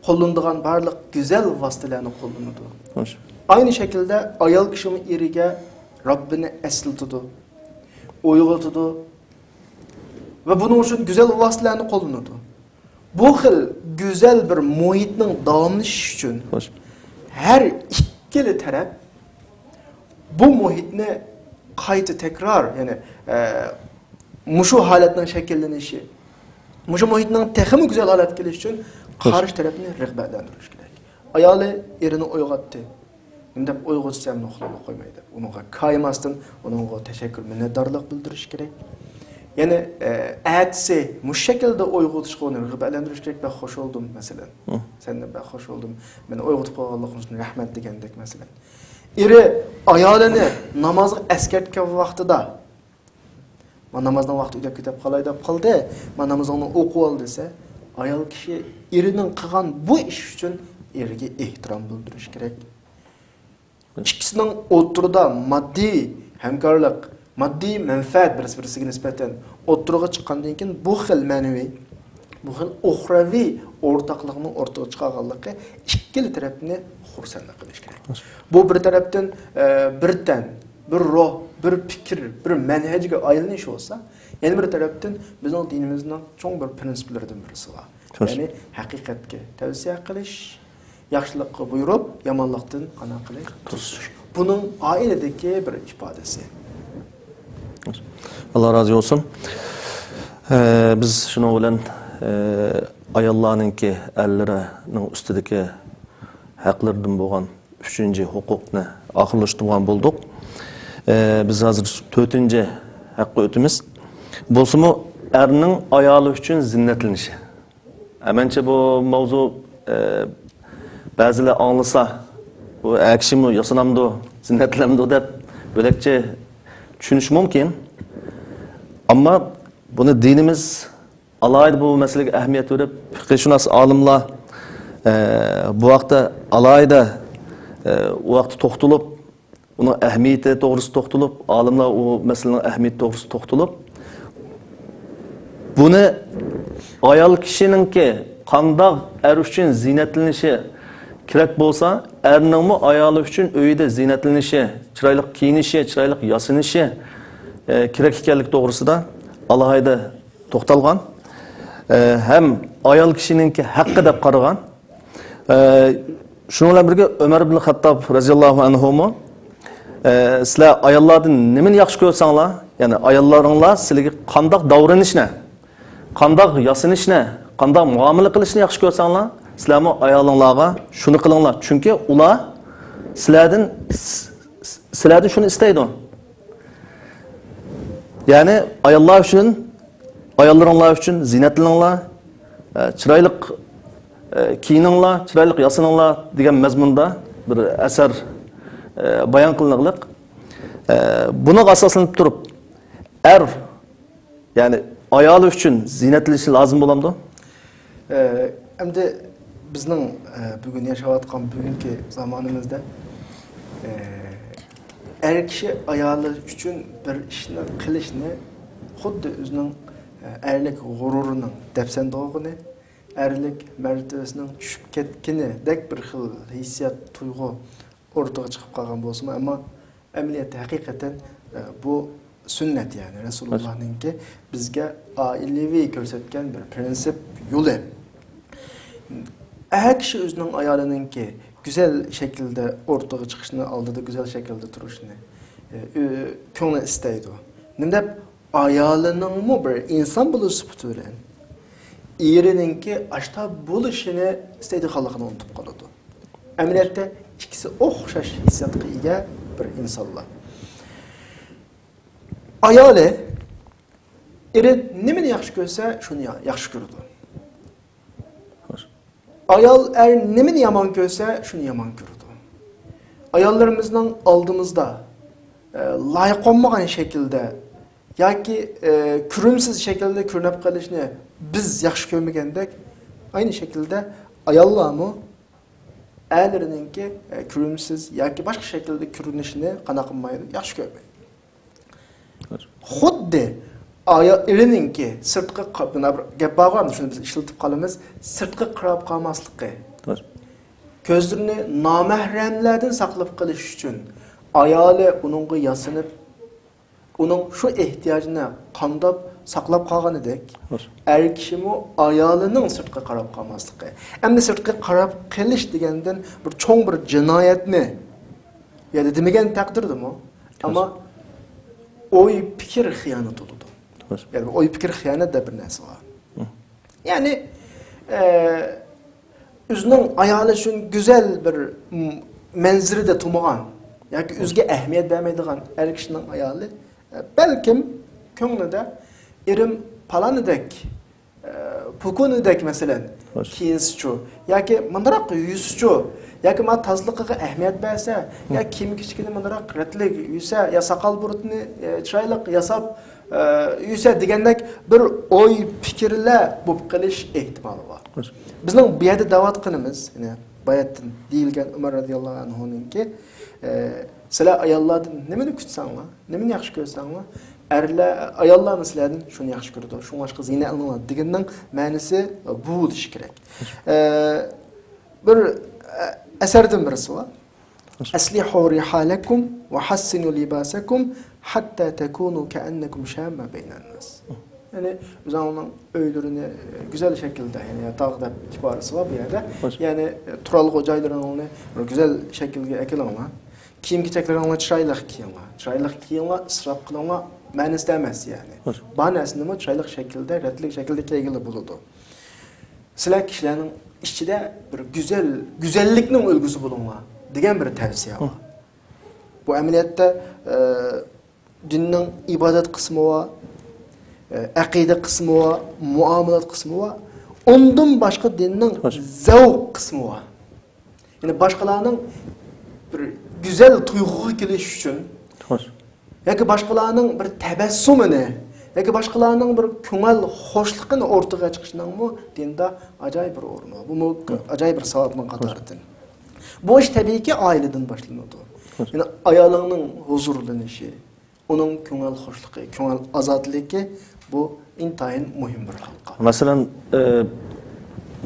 قوللىنىدىغان بارلىق گۈزەل ۋاسىتىلەرنى قوللىنىدۇ. ئاينى شەكىلدە ئايال كىشىمۇ ئېرىگە رەببىنى ئەسلىتىدۇ، ئويغىتىدۇ ۋە بۇنىڭ ئۈچۈن گۈزەل ۋاسىتىلەرنى قوللىنىدۇ. بۇ خىل گۈزەل بىر مۇھىتنىڭ داۋاملىشىشى ئۈچۈن ھەر ئىككىلا تەرەپ بۇ مۇھىتنى قايتا تەكرار، يەنى، ئە، مۇشۇ ھالەتنىڭ شەكىللىنىشى، مۇشۇ مۇھىتنىڭ تېخىمۇ گۈزەل ھالەتكە كېلىشى ئۈچۈن قارشى تەرەپنى رىغبەتلەندۈرۈش كېرەك. ئايالى ئېرىنى ئويغاتتى. نېمە دەپ ئويغىتىسەن، ئۇنى ئۇخلاپلا قويماي دەپ، ئۇنىڭغا كايىماستىن ئۇنىڭغا تەشەككۈر، مىننەتدارلىق بىلدۈرۈش كېرەك. يەنى، ئە، ئەتىسى مۇشۇ شەكىلدە ئويغىتىشقا ئۇنى رىغبەتلەندۈرۈش كېرەك. بەك خوش بولدۇم، مەسىلەن. سەندىن بەك خوش بولدۇم. مېنى ئويغىتىپ قويغانلىقىڭ ئۈچۈن رەھمەت دېگەندەك، مەسىلەن. ئېرى ئايالىنى نامازغا ئەسكەرتكەن ۋاقتىدا، مانا نامازنىڭ ۋاقتى ئۆتۈپ كېتىپ قالاي دەپ قالدى، مانا نامىزىڭنى ئوقۇۋال دېسە، ئايال كىشى ئېرىنىڭ قىلغان بۇ ئىشى ئۈچۈن ئېرىگە ئېھتىرام بىلدۈرۈشى كېرەك. ئىككىسىنىڭ ئوتتۇرىدا ماددىي ھەمكارلىق، ماددىي مەنپەئەت بىرسى-بىرسىگە نىسبەتەن ئوتتۇرىغا چىققاندىن كېيىن، بۇ خىل مەنىۋى، بۇ خىل ئۇخرەۋى ئورتاقلىقنىڭ ئوتتۇرىغا چىقارغانلىقى ئىككىلا تەرەپنى خۇرسەنلىك قىلىشى كېرەك. بۇ بىر تەرەپتىن، ئە، بىر تەن، بىر روھ، بىر پىكىر، بىر مەنھەجگە ئايلىنىش بولسا، يەنە بىر تەرەپتىن بىزنىڭ دىنىمىزنىڭ چوڭ بىر پرىنسىپلىرىدىن بىرسى بار. يەنى ھەقىقەتكە تەۋسىيە قىلىش، ياخشىلىققا بۇيرۇپ، يامانلىقتىن قانداق قىلىش؟ توسۇش. بۇنىڭ ئائىلىدىكى بىر ئىپادىسى. ئاللا رازى بولسۇن. ئە، بىز شۇنىڭ بىلەن، ئە، ئاياللارنىڭكى ئەرلىرىنىڭ ئۈستىدىكى ھەقلىرىدىن بولغان ئۈچىنچى ھوقۇقنى ئاخىرلاشتۇرغان بولدۇق. ئە، بىز ھازىر تۆتىنچى ھەققە ئۆتىمىز. بولسىمۇ، ئەرنىڭ ئايالى ئۈچۈن زىننەتلىنىشى. ئە، مەنچە بۇ ماۋزۇ، ئە، بەزىلەر ئاڭلىسا، بۇ ئەر كىشىمۇ ياسىنامدۇ، زىننەتلىنەمدۇ دەپ بۆلەكچە چۈشىنىشى مۇمكىن. ئەمما بۇنى دىنىمىز ئالاھىدە بۇ مەسىلىگە ئەھمىيەت بېرىپ، پىقىھشۇناس ئالىملار، ئە، بۇ ھەقتە ئالاھىدە، ئە، ئۇ ھەقتە توختىلىپ، ئۇنىڭ ئەھمىيىتى توغرىسىدا توختىلىپ، ئالىملار ئۇ مەسىلىنىڭ ئەھمىيىتى توغرىسىدا توختىلىپ، بۇنى ئايال كىشىنىڭكى قانداق ئەر ئۈچۈن زىننەتلىنىشى كېرەك بولسا، ئەرنىڭمۇ ئايالى ئۈچۈن ئۆيىدە زىننەتلىنىشى، چىرايلىق كىيىنىشى، چىرايلىق ياسىنىشى، ئە، كېرەك ئىكەنلىكى توغرىسىدا ئالاھىدە توختالغان. ئە، ھەم ئايال كىشىنىڭكى ھەققى دەپ قارىغان. ئە، شۇنىڭ بىلەن بىرگە ئۆمەر ئىبن خەتتاب رەزىياللاھۇ ئەنھۇمۇ، ئە، سىلەر ئاياللاردىن نېمىنى ياخشى كۆرسەڭلار، يەنى ئاياللىرىڭلار سىلەرگە قانداق داۋرىنىشنى، قانداق ياسىنىشنى، قانداق مۇئامىلە قىلىشنى ياخشى كۆرسەڭلار، سىلەرمۇ ئايالىڭلارغا شۇنى قىلىڭلار. چۈنكى ئۇلار سىلەردىن، سىلەردىن شۇنى ئىستەيدۇ. يەنى ئاياللار ئۈچۈن، ئاياللىرىڭلار ئۈچۈن زىننەتلىنىڭلار، ئە، چىرايلىق، ئە، كىيىنىڭلار، چىرايلىق ياسىنىڭلار دېگەن مەزمۇندا بىر ئەسەر، ئە، بايان قىلىنغلىق. ئە، بۇنىڭغا ئاساسلىنىپ تۇرۇپ، ئەر، يەنى ئايالى ئۈچۈن زىننەتلىنىشى لازىم بولامدۇ؟ ئە، ئەمدى بىزنىڭ، ئە، بۈگۈن ياشاۋاتقان بۈگۈنكى زامانىمىزدا، ئە، ئەر كىشى ئايالى ئۈچۈن بىر ئىشنى قىلىشنى خۇددى ئۆزىنىڭ، ئە، ئەرلىك غۇرۇرىنىڭ دەپسەندە بولغىنى، ئەرلىك مەرتىۋىسىنىڭ چۈشۈپ كەتكىنىدەك بىر خىل ھېسسىيات، تۇيغۇ ئوتتۇرىغا چىقىپ قالغان بولسىمۇ، ئەمما ئەمەلىيەتتە ھەقىقەتەن، ئە، بۇ سۈننەت، يەنى رەسۇلۇللانىڭكى بىزگە ئائىلىۋى كۆرسەتكەن بىر پىرىنسىپ يولى. ئەر كىشى ئۆزىنىڭ ئايالىنىڭكى گۈزەل شەكىلدە ئوتتۇرىغا چىقىشىنى، ئالدىدا گۈزەل شەكىلدە تۇرۇشىنى، ئە، ئۆ-، كۆڭلى ئىستەيدۇ. نېمە دەپ ئايالىنىڭمۇ بىر ئىنسان بولۇش سۈپىتى بىلەن ئېرىنىڭكى ئاشتا بولۇشىنى ئىستەيدىغانلىقىنى ئۇنتۇپ قالىدۇ. ئەمەلىيەتتە ئىككىسى ئوخشاش ھېسسىياتقا ئىگە بىر ئىنسانلار. ئايالى، ئېرى نېمىنى ياخشى كۆرسە، شۇنى يا-، ياخشى كۆرىدۇ. ئايال، ئەر نېمىنى يامان كۆرسە، شۇنى يامان كۆرىدۇ. ئاياللىرىمىزنىڭ ئالدىمىزدا، ئە، لايىق بولمىغان شەكىلدە ياكى، ئە، كۆرۈمسىز شەكىلدە كۆرۈنۈپ قېلىشىنى بىز ياخشى كۆرمىگەندەك، ئەينى شەكىلدە ئاياللارمۇ ئەرلىرىنىڭكى، ئە، كۆرۈمسىز ياكى باشقا شەكىلدە كۆرۈنۈشىنى قانداق قىلمايدۇ، ياخشى كۆرمەيدۇ. خۇددى ئايا-، ئېرىنىڭكى سىرتقا قا-، مانا بىر گەپ بارغۇ، ئەمدى شۇنى بىز ئىشلىتىپ قالىمىز، سىرتقا قاراپ قالماسلىقى. كۆزلىرىنى نامەھرەملەردىن ساقلاپ قېلىش ئۈچۈن ئايالى ئۇنىڭغا ياسىنىپ، ئۇنىڭ شۇ ئېھتىياجىنى قامداپ ساقلاپ قالغىنىدەك، ئەر كىشىمۇ ئايالىنىڭ سىرتقا قاراپ قالماسلىقى. ئەمدى سىرتقا قاراپ قېلىش دېگەندىن بىر چوڭ بىر جىنايەتنى يا دېمىگەن تەقدىردىمۇ، ئەمما ئوي پىكىر خىيانەت بولىدۇ. يەنى ئوي پىكىر خىيانەت دەپ بىر نەرسە بار. يەنى، ئە، ئۆزىنىڭ ئايالى ئۈچۈن گۈزەل بىر، م، مەنزىرىدە تۇرمىغان ياكى ئۆزىگە ئەھمىيەت بەرمەيدىغان ئەر كىشىنىڭ ئايالى، ئە، بەلكىم كۆڭلىدە ئېرىم پالانىدەك، ئە، پوكۇنىدەك، مەسىلەن، كىيىنسىچۇ ياكى مۇنداقراق يۈرسىچۇ ياكى مانا تازىلىقىغا ئەھمىيەت بەرسە يا كىيىم-كېچىكىنى مۇنداقراق رەتلىك يۇسا يا ساقال-بۇرۇتىنى، ئە، چىرايلىق ياساپ، ئە، يۈسە دېگەندەك بىر ئوي پىكىرلەر بولۇپ قېلىش ئېھتىمالى بار. بىزنىڭ بۇ يەردە دەۋاتقىنىمىز، يەنى باياتتىن دېيىلگەن ئۆمەر رەزىياللاھۇ ئەنھۇنىڭكى، ئە، سىلەر ئاياللاردىن نېمىنى كۈتسەڭلار، نېمىنى ياخشى كۆرسەڭلار، ئەرلەر، ئاياللارمۇ سىلەردىن شۇنى ياخشى كۆرىدۇ، شۇڭلاشقا زىينەتلىنىڭلار دېگىنىنىڭ مەنىسى بۇ بولۇشى كېرەك. ئە، بىر، ئە، ئەسەردىن بىرسى بار. أصلحوا رحالكم وحسنوا لباسكم حتى تكونوا كأنكم شامة بين الناس. يەنى ئۆزۈڭلارنىڭ ئۆيلىرىنى، ئە، گۈزەل شەكىلدە، يەنى ياتاق دەپ ئىبارىسى بار بۇ يەردە. يەنى، ئە، تۇرالغۇ جايلىرىڭلارنى بىر گۈزەل شەكىلگە ئەكېلىڭلار. كىيىم-كېچەكلىرىڭلارنى چىرايلىق كىيىڭلار. چىرايلىق كىيىڭلار، ئىسراپ قىلىڭلار مەنىسىدە ئەمەس، يەنى. بار نەرسىنىمۇ چىرايلىق شەكىلدە، رەتلىك شەكىلدە كىيگىلى بولىدۇ. سىلەر كىشىلەرنىڭ ئىچىدە بىر گۈزەل، گۈزەللىكنىڭ ئۈلگىسى بولۇڭلار دېگەن بىر تەۋسىيە بار. بۇ ئەمەلىيەتتە، ئە، دىننىڭ ئىبادەت قىسمى بار، ئە، ئەقىدە قىسمى بار، مۇئامىلات قىسمى بار. ئۇندىن باشقا دىننىڭ زەۋق قىسمى بار. يەنى باشقىلارنىڭ بىر گۈزەل تۇيغۇغا كېلىش ئۈچۈن، ياكى باشقىلارنىڭ بىر تەبەسسۇمىنى، ياكى باشقىلارنىڭ بىر كۆڭۈل خۇشلۇقىنى ئوتتۇرىغا چىقىشنىڭمۇ دىندا ئاجايىپ بىر ئورنى بار. بۇمۇ ئاجايىپ بىر ساۋابنىڭ قاتارىدىن. بۇ ئىش تەبىئىيكى ئائىلىدىن باشلىنىدۇ. يەنى ئايالىڭنىڭ ھۇزۇرلىنىشى، ئۇنىڭ كۆڭۈل خۇشلۇقى، كۆڭۈل ئازادلىقى، بۇ ئىنتايىن مۇھىم بىر ھالقا. مەسىلەن، ئى،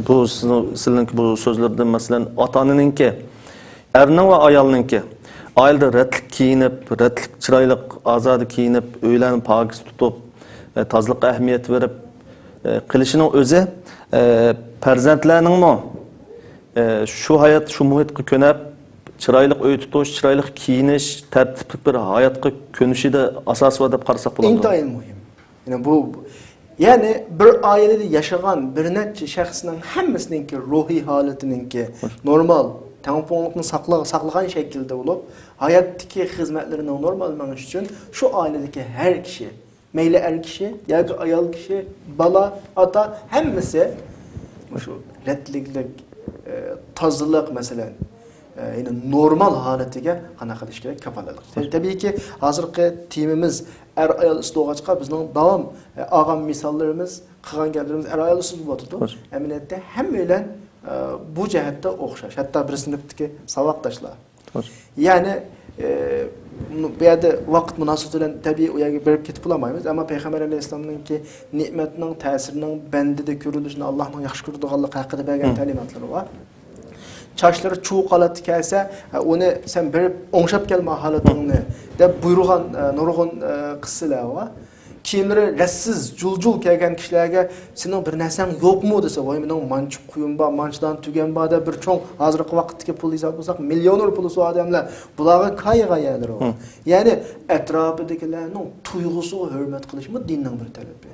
بۇ سىزنىڭ، سىلىنىڭكى بۇ سۆزلىرىدىن، مەسىلەن، ئاتا-ئانىنىڭكى، ئەرنىڭ ۋە ئايالنىڭكى ئائىلىدە رەتلىك كىيىنىپ، رەتلىك، چىرايلىق، ئازادە كىيىنىپ، ئۆيلەرنى پاكىز تۇتۇپ، ئى، تازىلىققا ئەھمىيەت بېرىپ، ئى، قىلىشىنىڭ ئۆزى، ئى، پەرزەنتلەرنىڭمۇ، ئى، شۇ ھايات، شۇ مۇھىتقا كۆنۈپ، چىرايلىق ئۆي تۇتۇش، چىرايلىق كىيىنىش، تەرتىپلىك بىر ھاياتقا كۆنۈشىدە ئاساسى بار دەپ قارىساق بولامدۇ؟ ئىنتايىن مۇھىم. يەنى بۇ، يەنى بىر ئائىلىدە ياشىغان بىر نەچچە شەخسنىڭ ھەممىسىنىڭكى روھىي ھالىتىنىڭكى نورمال، تەڭپۇڭلۇقنى ساقلا-، ساقلىغان شەكىلدە بولۇپ، ھاياتتىكى خىزمەتلىرىنىڭ نورمال مېڭىشى ئۈچۈن شۇ ئائىلىدىكى ھەر كىشى، مەيلى ئەر كىشى ياكى ئايال كىشى، بالا، ئاتا، ھەممىسى مۇشۇ رەتلىكلىك، ئە، تازىلىق، مەسىلەن، ئە، يەنى نورمال ھالىتىگە قانداق قىلىش كېرەك؟ كاپالەتلىك. تەبىئىيكى، ھازىرقى تېمىمىز ئەر-ئايال ئۈستىدە بولغاچقا، بىزنىڭ داۋام، ئە، ئالغان مىساللىرىمىز، قىلغان گەپلىرىمىز ئەر-ئايال ئۈستىدە بولۇۋاتىدۇ. ئەمەلىيەتتە ھەممەيلەن، ئە، بۇ جەھەتتە ئوخشاش. ھەتتا بىر سىنىپتىكى ساۋاقداشلار. يەنى، ئە، بۇ يەردە ۋاقىت مۇناسىۋىتى بىلەن تەبىئىي ئۇ يەرگە بېرىپ كېتىپ بولالمايمىز. ئەمما پەيغەمبەر ئەلەيھىسسالامنىڭكى نېمەتنىڭ تەسىرىنىڭ بەندىدە كۆرۈلۈشىنى ئاللاھنىڭ ياخشى كۆرىدىغانلىقى ھەققىدە بەرگەن تەلىماتلىرى بار. چاچلىرى چۇۋۇق ھالەتتە كەلسە، ئە، ئۇنى سەن بېرىپ ئوڭشاپ كەلمە ھالىتىڭنى دەپ بۇيرۇغان، ئە، نۇرغۇن، ئە، قىسسىلەر بار. كىيىملىرى رەتسىز، جۇل-جۇل كەلگەن كىشىلەرگە سېنىڭ بىر نەرسەڭ يوقمۇ دېسە، ۋاي، مېنىڭ مانچە قويۇم بار، مانچە دانە تۈگەم بار دەپ بىر چوڭ، ھازىرقى ۋاقىتتىكى پۇل ھېسابلىساق، مىليونېر پۇلى سۇ ئادەملەر، بۇلارغا كايىغان يەرلىرى بار. يەنى ئەتراپىدىكىلەرنىڭ تۇيغۇسىغا ھۆرمەت قىلىشمۇ دىننىڭ بىر تەلىپى.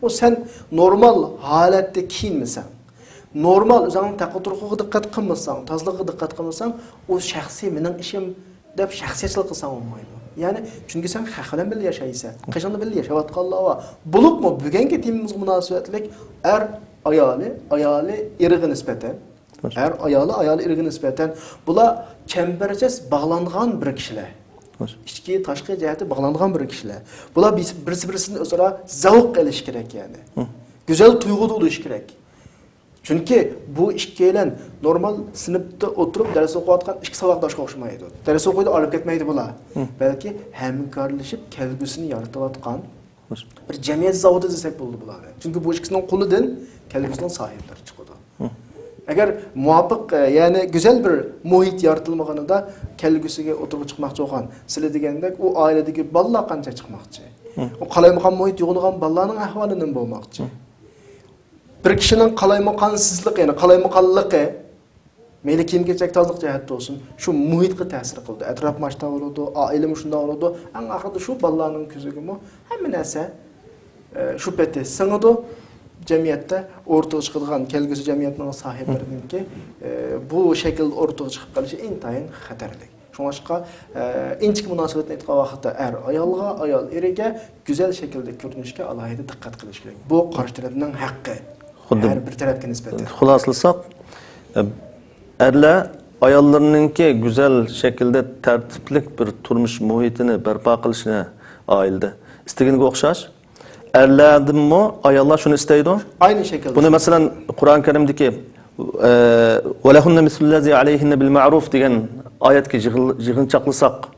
ئۇ سەن نورمال ھالەتتە كىيىنمىسەڭ، نورمال ئۆزۈڭنىڭ تەقۋا-تۇرۇقىغا دىققەت قىلمىساڭ، تازىلىقىغا دىققەت قىلمىساڭ، ئۇ شەخسىي مېنىڭ ئىشىم دەپ شەخسىيەتچىلىك قىلساڭ بولمايدۇ. يەنى، چۈنكى سەن خەق بىلەن بىللە ياشايسەن، قېشىڭدا بىللە ياشاۋاتقانلار بار. بولۇپمۇ بۈگۈنكى تېمىمىزغا مۇناسىۋەتلىك ئەر ئايالى، ئايالى ئېرىغا نىسبەتەن، ئەر ئايالى، ئايالى ئېرىغا نىسبەتەن، بۇلار چەمبەرچاس باغلانغان بىر كىشىلەر. ئىچكى، تاشقى جەھەتتە باغلانغان بىر كىشىلەر. بۇلار بىرسى-، بىرسى-بىرسىدىن ئۆزئارا زەۋق ئېلىشى كېرەك، يەنى. گۈزەل تۇيغۇدا بولۇشى كېرەك. چۈنكى بۇ ئىككىيلەن نورمال سىنىپتا ئولتۇرۇپ دەرس ئوقۇۋاتقان ئىككى ساۋاقداشقا ئوخشىمايدۇ. دەرس ئوقۇيدۇ، ئايرىلىپ كەتمەيدۇ بۇلار. بەلكى ھەمكارلىشىپ كەلگۈسىنى يارىتىۋاتقان بىر جەمئىيەت زاۋۇتى دېسەك بولىدۇ بۇلارنى. چۈنكى بۇ ئىككىسىنىڭ قولىدىن كەلگۈسىنىڭ ساھىبلىرى چىقىدۇ. ئەگەر مۇۋاپىق، ئە، يەنى گۈزەل بىر مۇھىت يارىتىلمىغىنىدا، كەلگۈسىگە ئوتتۇرىغا چىقماقچى بولغان، سىلە دېگەندەك، ئۇ ئائىلىدىكى بالىلار قانچە چىقماقچى؟ ئۇ قالايمىقان مۇھىت يوغىنىغان بالىلارنىڭ ئەھۋالى نېمە بولماقچى؟ بىر كىشىنىڭ قالايمىقانسىزلىقى، يەنى قالايمىقانلىقى، مەيلى كىيىم-كېچەك، تازىلىق جەھەتتە بولسۇن، شۇ مۇھىتقا تەسىر قىلىدۇ. ئەتراپ ماشتا بولىدۇ، ئائىلىمۇ شۇنداق بولىدۇ. ئەڭ ئاخىرىدا شۇ بالىلارنىڭ كۆزىگىمۇ ھەممە نەرسە، ئە، شۇ پېتى سىڭىدۇ. جەمئىيەتتە ئوتتۇرىغا چىقىدىغان كەلگۈسى جەمئىيەتنىڭ ساھىبلىرىنىڭكى، ئە، بۇ شەكىلدە ئوتتۇرىغا چىقىپ قېلىشى ئىنتايىن خەتەرلىك. شۇڭلاشقا، ئە، ئىنچىكە مۇناسىۋەتنى ئېيتقان ۋاقىتتا ئەر ئايالغا، ئايال ئېرىگە گۈزەل شەكىلدە كۆرۈنۈشكە ئالاھىدە دىققەت قىلىش كېرەك. بۇ قارشى تەرەپنىڭ ھەققى. خۇددى ھەر بىر تەرەپكە نىسبەتەن. خۇلاسىلىساق، ئە، ئەرلەر ئاياللىرىنىڭكى گۈزەل شەكىلدە تەرتىپلىك بىر تۇرمۇش مۇھىتىنى بەرپا قىلىشىنى ئائىلىدە ئىستىگىنىگە ئوخشاش، ئەرلەردىنمۇ ئاياللار شۇنى ئىستەيدۇ. ئاينى شەكىلدە. بۇنى، مەسىلەن، قۇرئان كەرىمدىكى، ئە، «ولهن مثل الذي عليهن بالمعروف» دېگەن ئايەتكە يىغىن-، يىغىنچاقلىساق،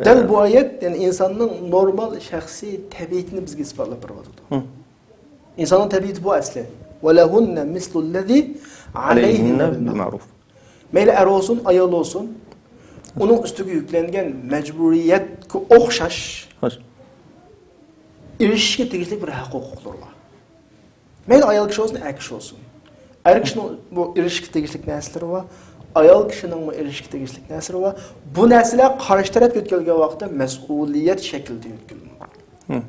دەل بۇ ئايەت، يەنى ئىنساننىڭ نورمال شەخسىي تەبىئىتىنى بىزگە ئىسپاتلاپ بېرىۋاتىدۇ. ئىنساننىڭ تەبىئىتى بۇ ئەسلى. «ولهن مثل الذي عليهن بالمعروف». مەيلى ئەر بولسۇن، ئايال بولسۇن، ئۇنىڭ ئۈستىگە يۈكلەنگەن مەجبۇرىيەتكە ئوخشاش ئېرىشىشكە تېگىشلىك بىر ھەق ھوقۇقلىرى بار. مەيلى ئايال كىشى بولسۇن، ئەر كىشى بولسۇن. ئەر كىشىنىڭ بۇ ئېرىشىشكە تېگىشلىك نەرسىلىرى بار. ئايال كىشىنىڭمۇ ئېرىشىشكە تېگىشلىك نەرسىلىرى بار. بۇ نەرسىلەر قارشى تەرەپكە يۆتكەلگەن ۋاقىتتا مەسئۇلىيەت شەكلىدە يۆتكىلىنىدۇ.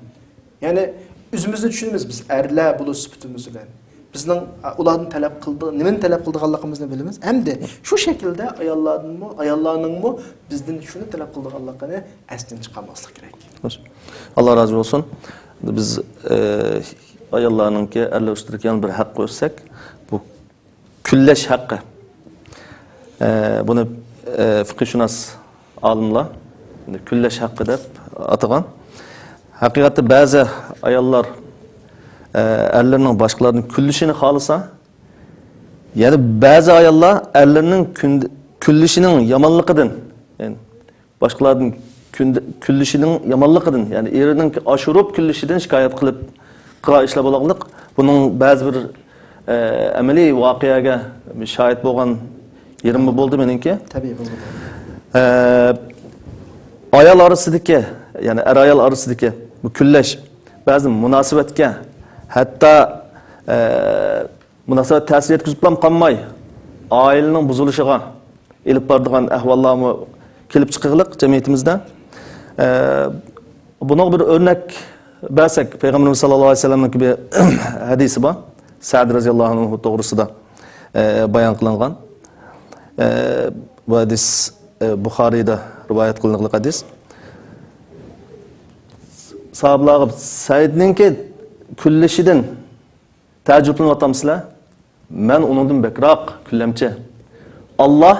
يەنى ئۆزىمىزنى چۈشىنىمىز بىز، ئەرلەر بولۇش سۈپىتىمىز بىلەن. بىزنىڭ، ئە، ئۇلاردىن تەلەپ قىلدى-، نېمىنى تەلەپ قىلىدىغانلىقىمىزنى بىلىمىز. ھەمدە شۇ شەكىلدە ئاياللاردىنمۇ، ئاياللارنىڭمۇ بىزدىن شۇنى تەلەپ قىلىدىغانلىقىنى ئەستىن چىقارماسلىق كېرەك. خوش. ئاللا رازى بولسۇن. بىز، ئە، ئاياللارنىڭكى ئەرلەر ئۈستىدىكى يەنە بىر ھەققە ئۆتسەك، بۇ كۈنلەش ھەققى. ئە، بۇنى، ئە، فىقىھشۇناس ئالىملار كۈنلەش ھەققى دەپ ئاتىغان. ھەقىقەتتە بەزى ئاياللار، ئە، ئەرلىرىنىڭ باشقىلاردىن كۈنلىشىنى خالىسا، يەنە بەزى ئاياللار ئەرلىرىنىڭ كۈن-، كۈنلىشىنىڭ يامانلىقىدىن، يەنى باشقىلاردىن كۈن-، كۈنلىشىنىڭ يامانلىقىدىن، يەنى ئېرىنىڭ ئاشۇرۇپ كۈنلىشىدىن شىكايەت قىلىپ قىلغان ئىشلار بولغانلىق. بۇنىڭ بەزى بىر، ئە، ئەمەلىي ۋەقەگە شاھىت بولغان يېرىممۇ بولدى مېنىڭكى. تەبىئىي بولىدۇ. ئە، ئايال ئارىسىدىكى، يەنى ئەر-ئايال ئارىسىدىكى بۇ كۈنلەش بەزى مۇناسىۋەتكە، ھەتتا، ئە، مۇناسىۋەت تەسىر يەتكۈزۈپلا قالماي، ئائىلىنىڭ بۇزۇلۇشىغا ئېلىپ بارىدىغان ئەھۋاللارمۇ كېلىپ چىقىغلىق جەمئىيىتىمىزدە. ئە، بۇنىڭغا بىر ئۆرنەك بەرسەك، پەيغەمبىرىمىز ساللاللاھۇ ئەلەيھى ۋەسەللەمنىڭكى بىر ھەدىسى بار. سەد رەزىياللاھۇ ئەنھۇ توغرىسىدا، ئە، بايان قىلىنغان. ئە، بۇ ھەدىس، ئە، بۇخارىيدا رىۋايەت قىلىنغانلىق ھەدىس. ساھابىلارغا سەئىدنىڭكى كۈنلىشىدىن تەئەججۈپلىنىۋاتامسىلەر؟ مەن ئۇنىڭدىن بەكرەك كۈنلەمچى. ئاللاھ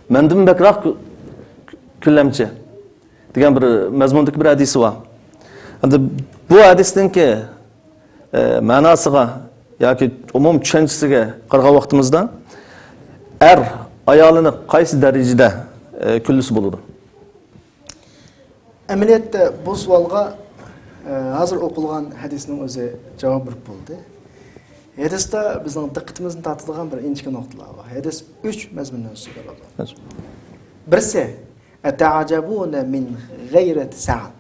مەندىن بەكرەك كۈ-، كۈنلەمچى دېگەن بىر مەزمۇندىكى بىر ھەدىسى بار. ئەمدى بۇ ھەدىسنىڭكى، ئە، مەناسىغا ياكى ئومۇم چۈشەنچىسىگە قارىغان ۋاقتىمىزدا، ئەر ئايالىنى قايسى دەرىجىدە، ئە، كۈنلىسە بولىدۇ؟ ئەمەلىيەتتە بۇ سوئالغا، ئە، ھازىر ئوقۇلغان ھەدىسنىڭ ئۆزى جاۋاب بېرىپ بولدى. ھەدىستە بىزنىڭ دىققىتىمىزنى تارتىدىغان بىر ئىنچىكە نۇقتىلار بار. ھەدىس ئۈچ مەزمۇننى ئۆز ئىچىگە ئالىدۇ. بىرسى، «ئەتەئەجەبۇنە مىن غەيرەتى سەئەد.»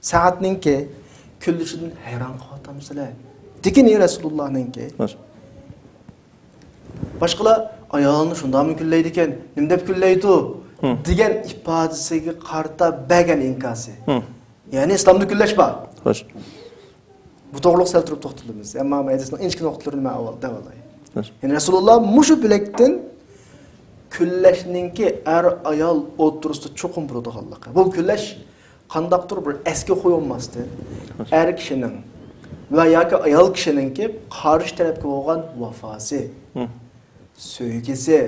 سەئەدنىڭكى كۈنلىشىدىن ھەيران قېلىۋاتامسىلەر؟ دېگىنى رەسۇلۇللاھنىڭكى. باشقىلار ئايالىنى شۇنداقمۇ كۈنلەيدىكەن، نېمە دەپ كۈنلەيدۇ؟ دېگەن ئىپادىسىگە قارىتا بەرگەن ئىنكاسى. يەنى ئىسلامدا كۈنلەش بار. بۇ توغرىلىق سەل تۇرۇپ توختىلىمىز. ئەمما ھەدىسنىڭ ئىنچىكە نۇقتىلىرىنى مەن ئاۋۋال دەۋالاي. يەنى رەسۇلۇللا مۇشۇ بۆلەكتىن كۈنلەشنىڭكى ئەر-ئايال ئوتتۇرىسىدا چوقۇم بولىدىغانلىقى. بۇ كۈنلەش قانداقتۇر بىر ئەسكە قويۇلماستىن، ئەر كىشىنىڭ ۋە ياكى ئايال كىشىنىڭكى قارشى تەرەپكە بولغان ۋاپاسى، سۆيگۈسى،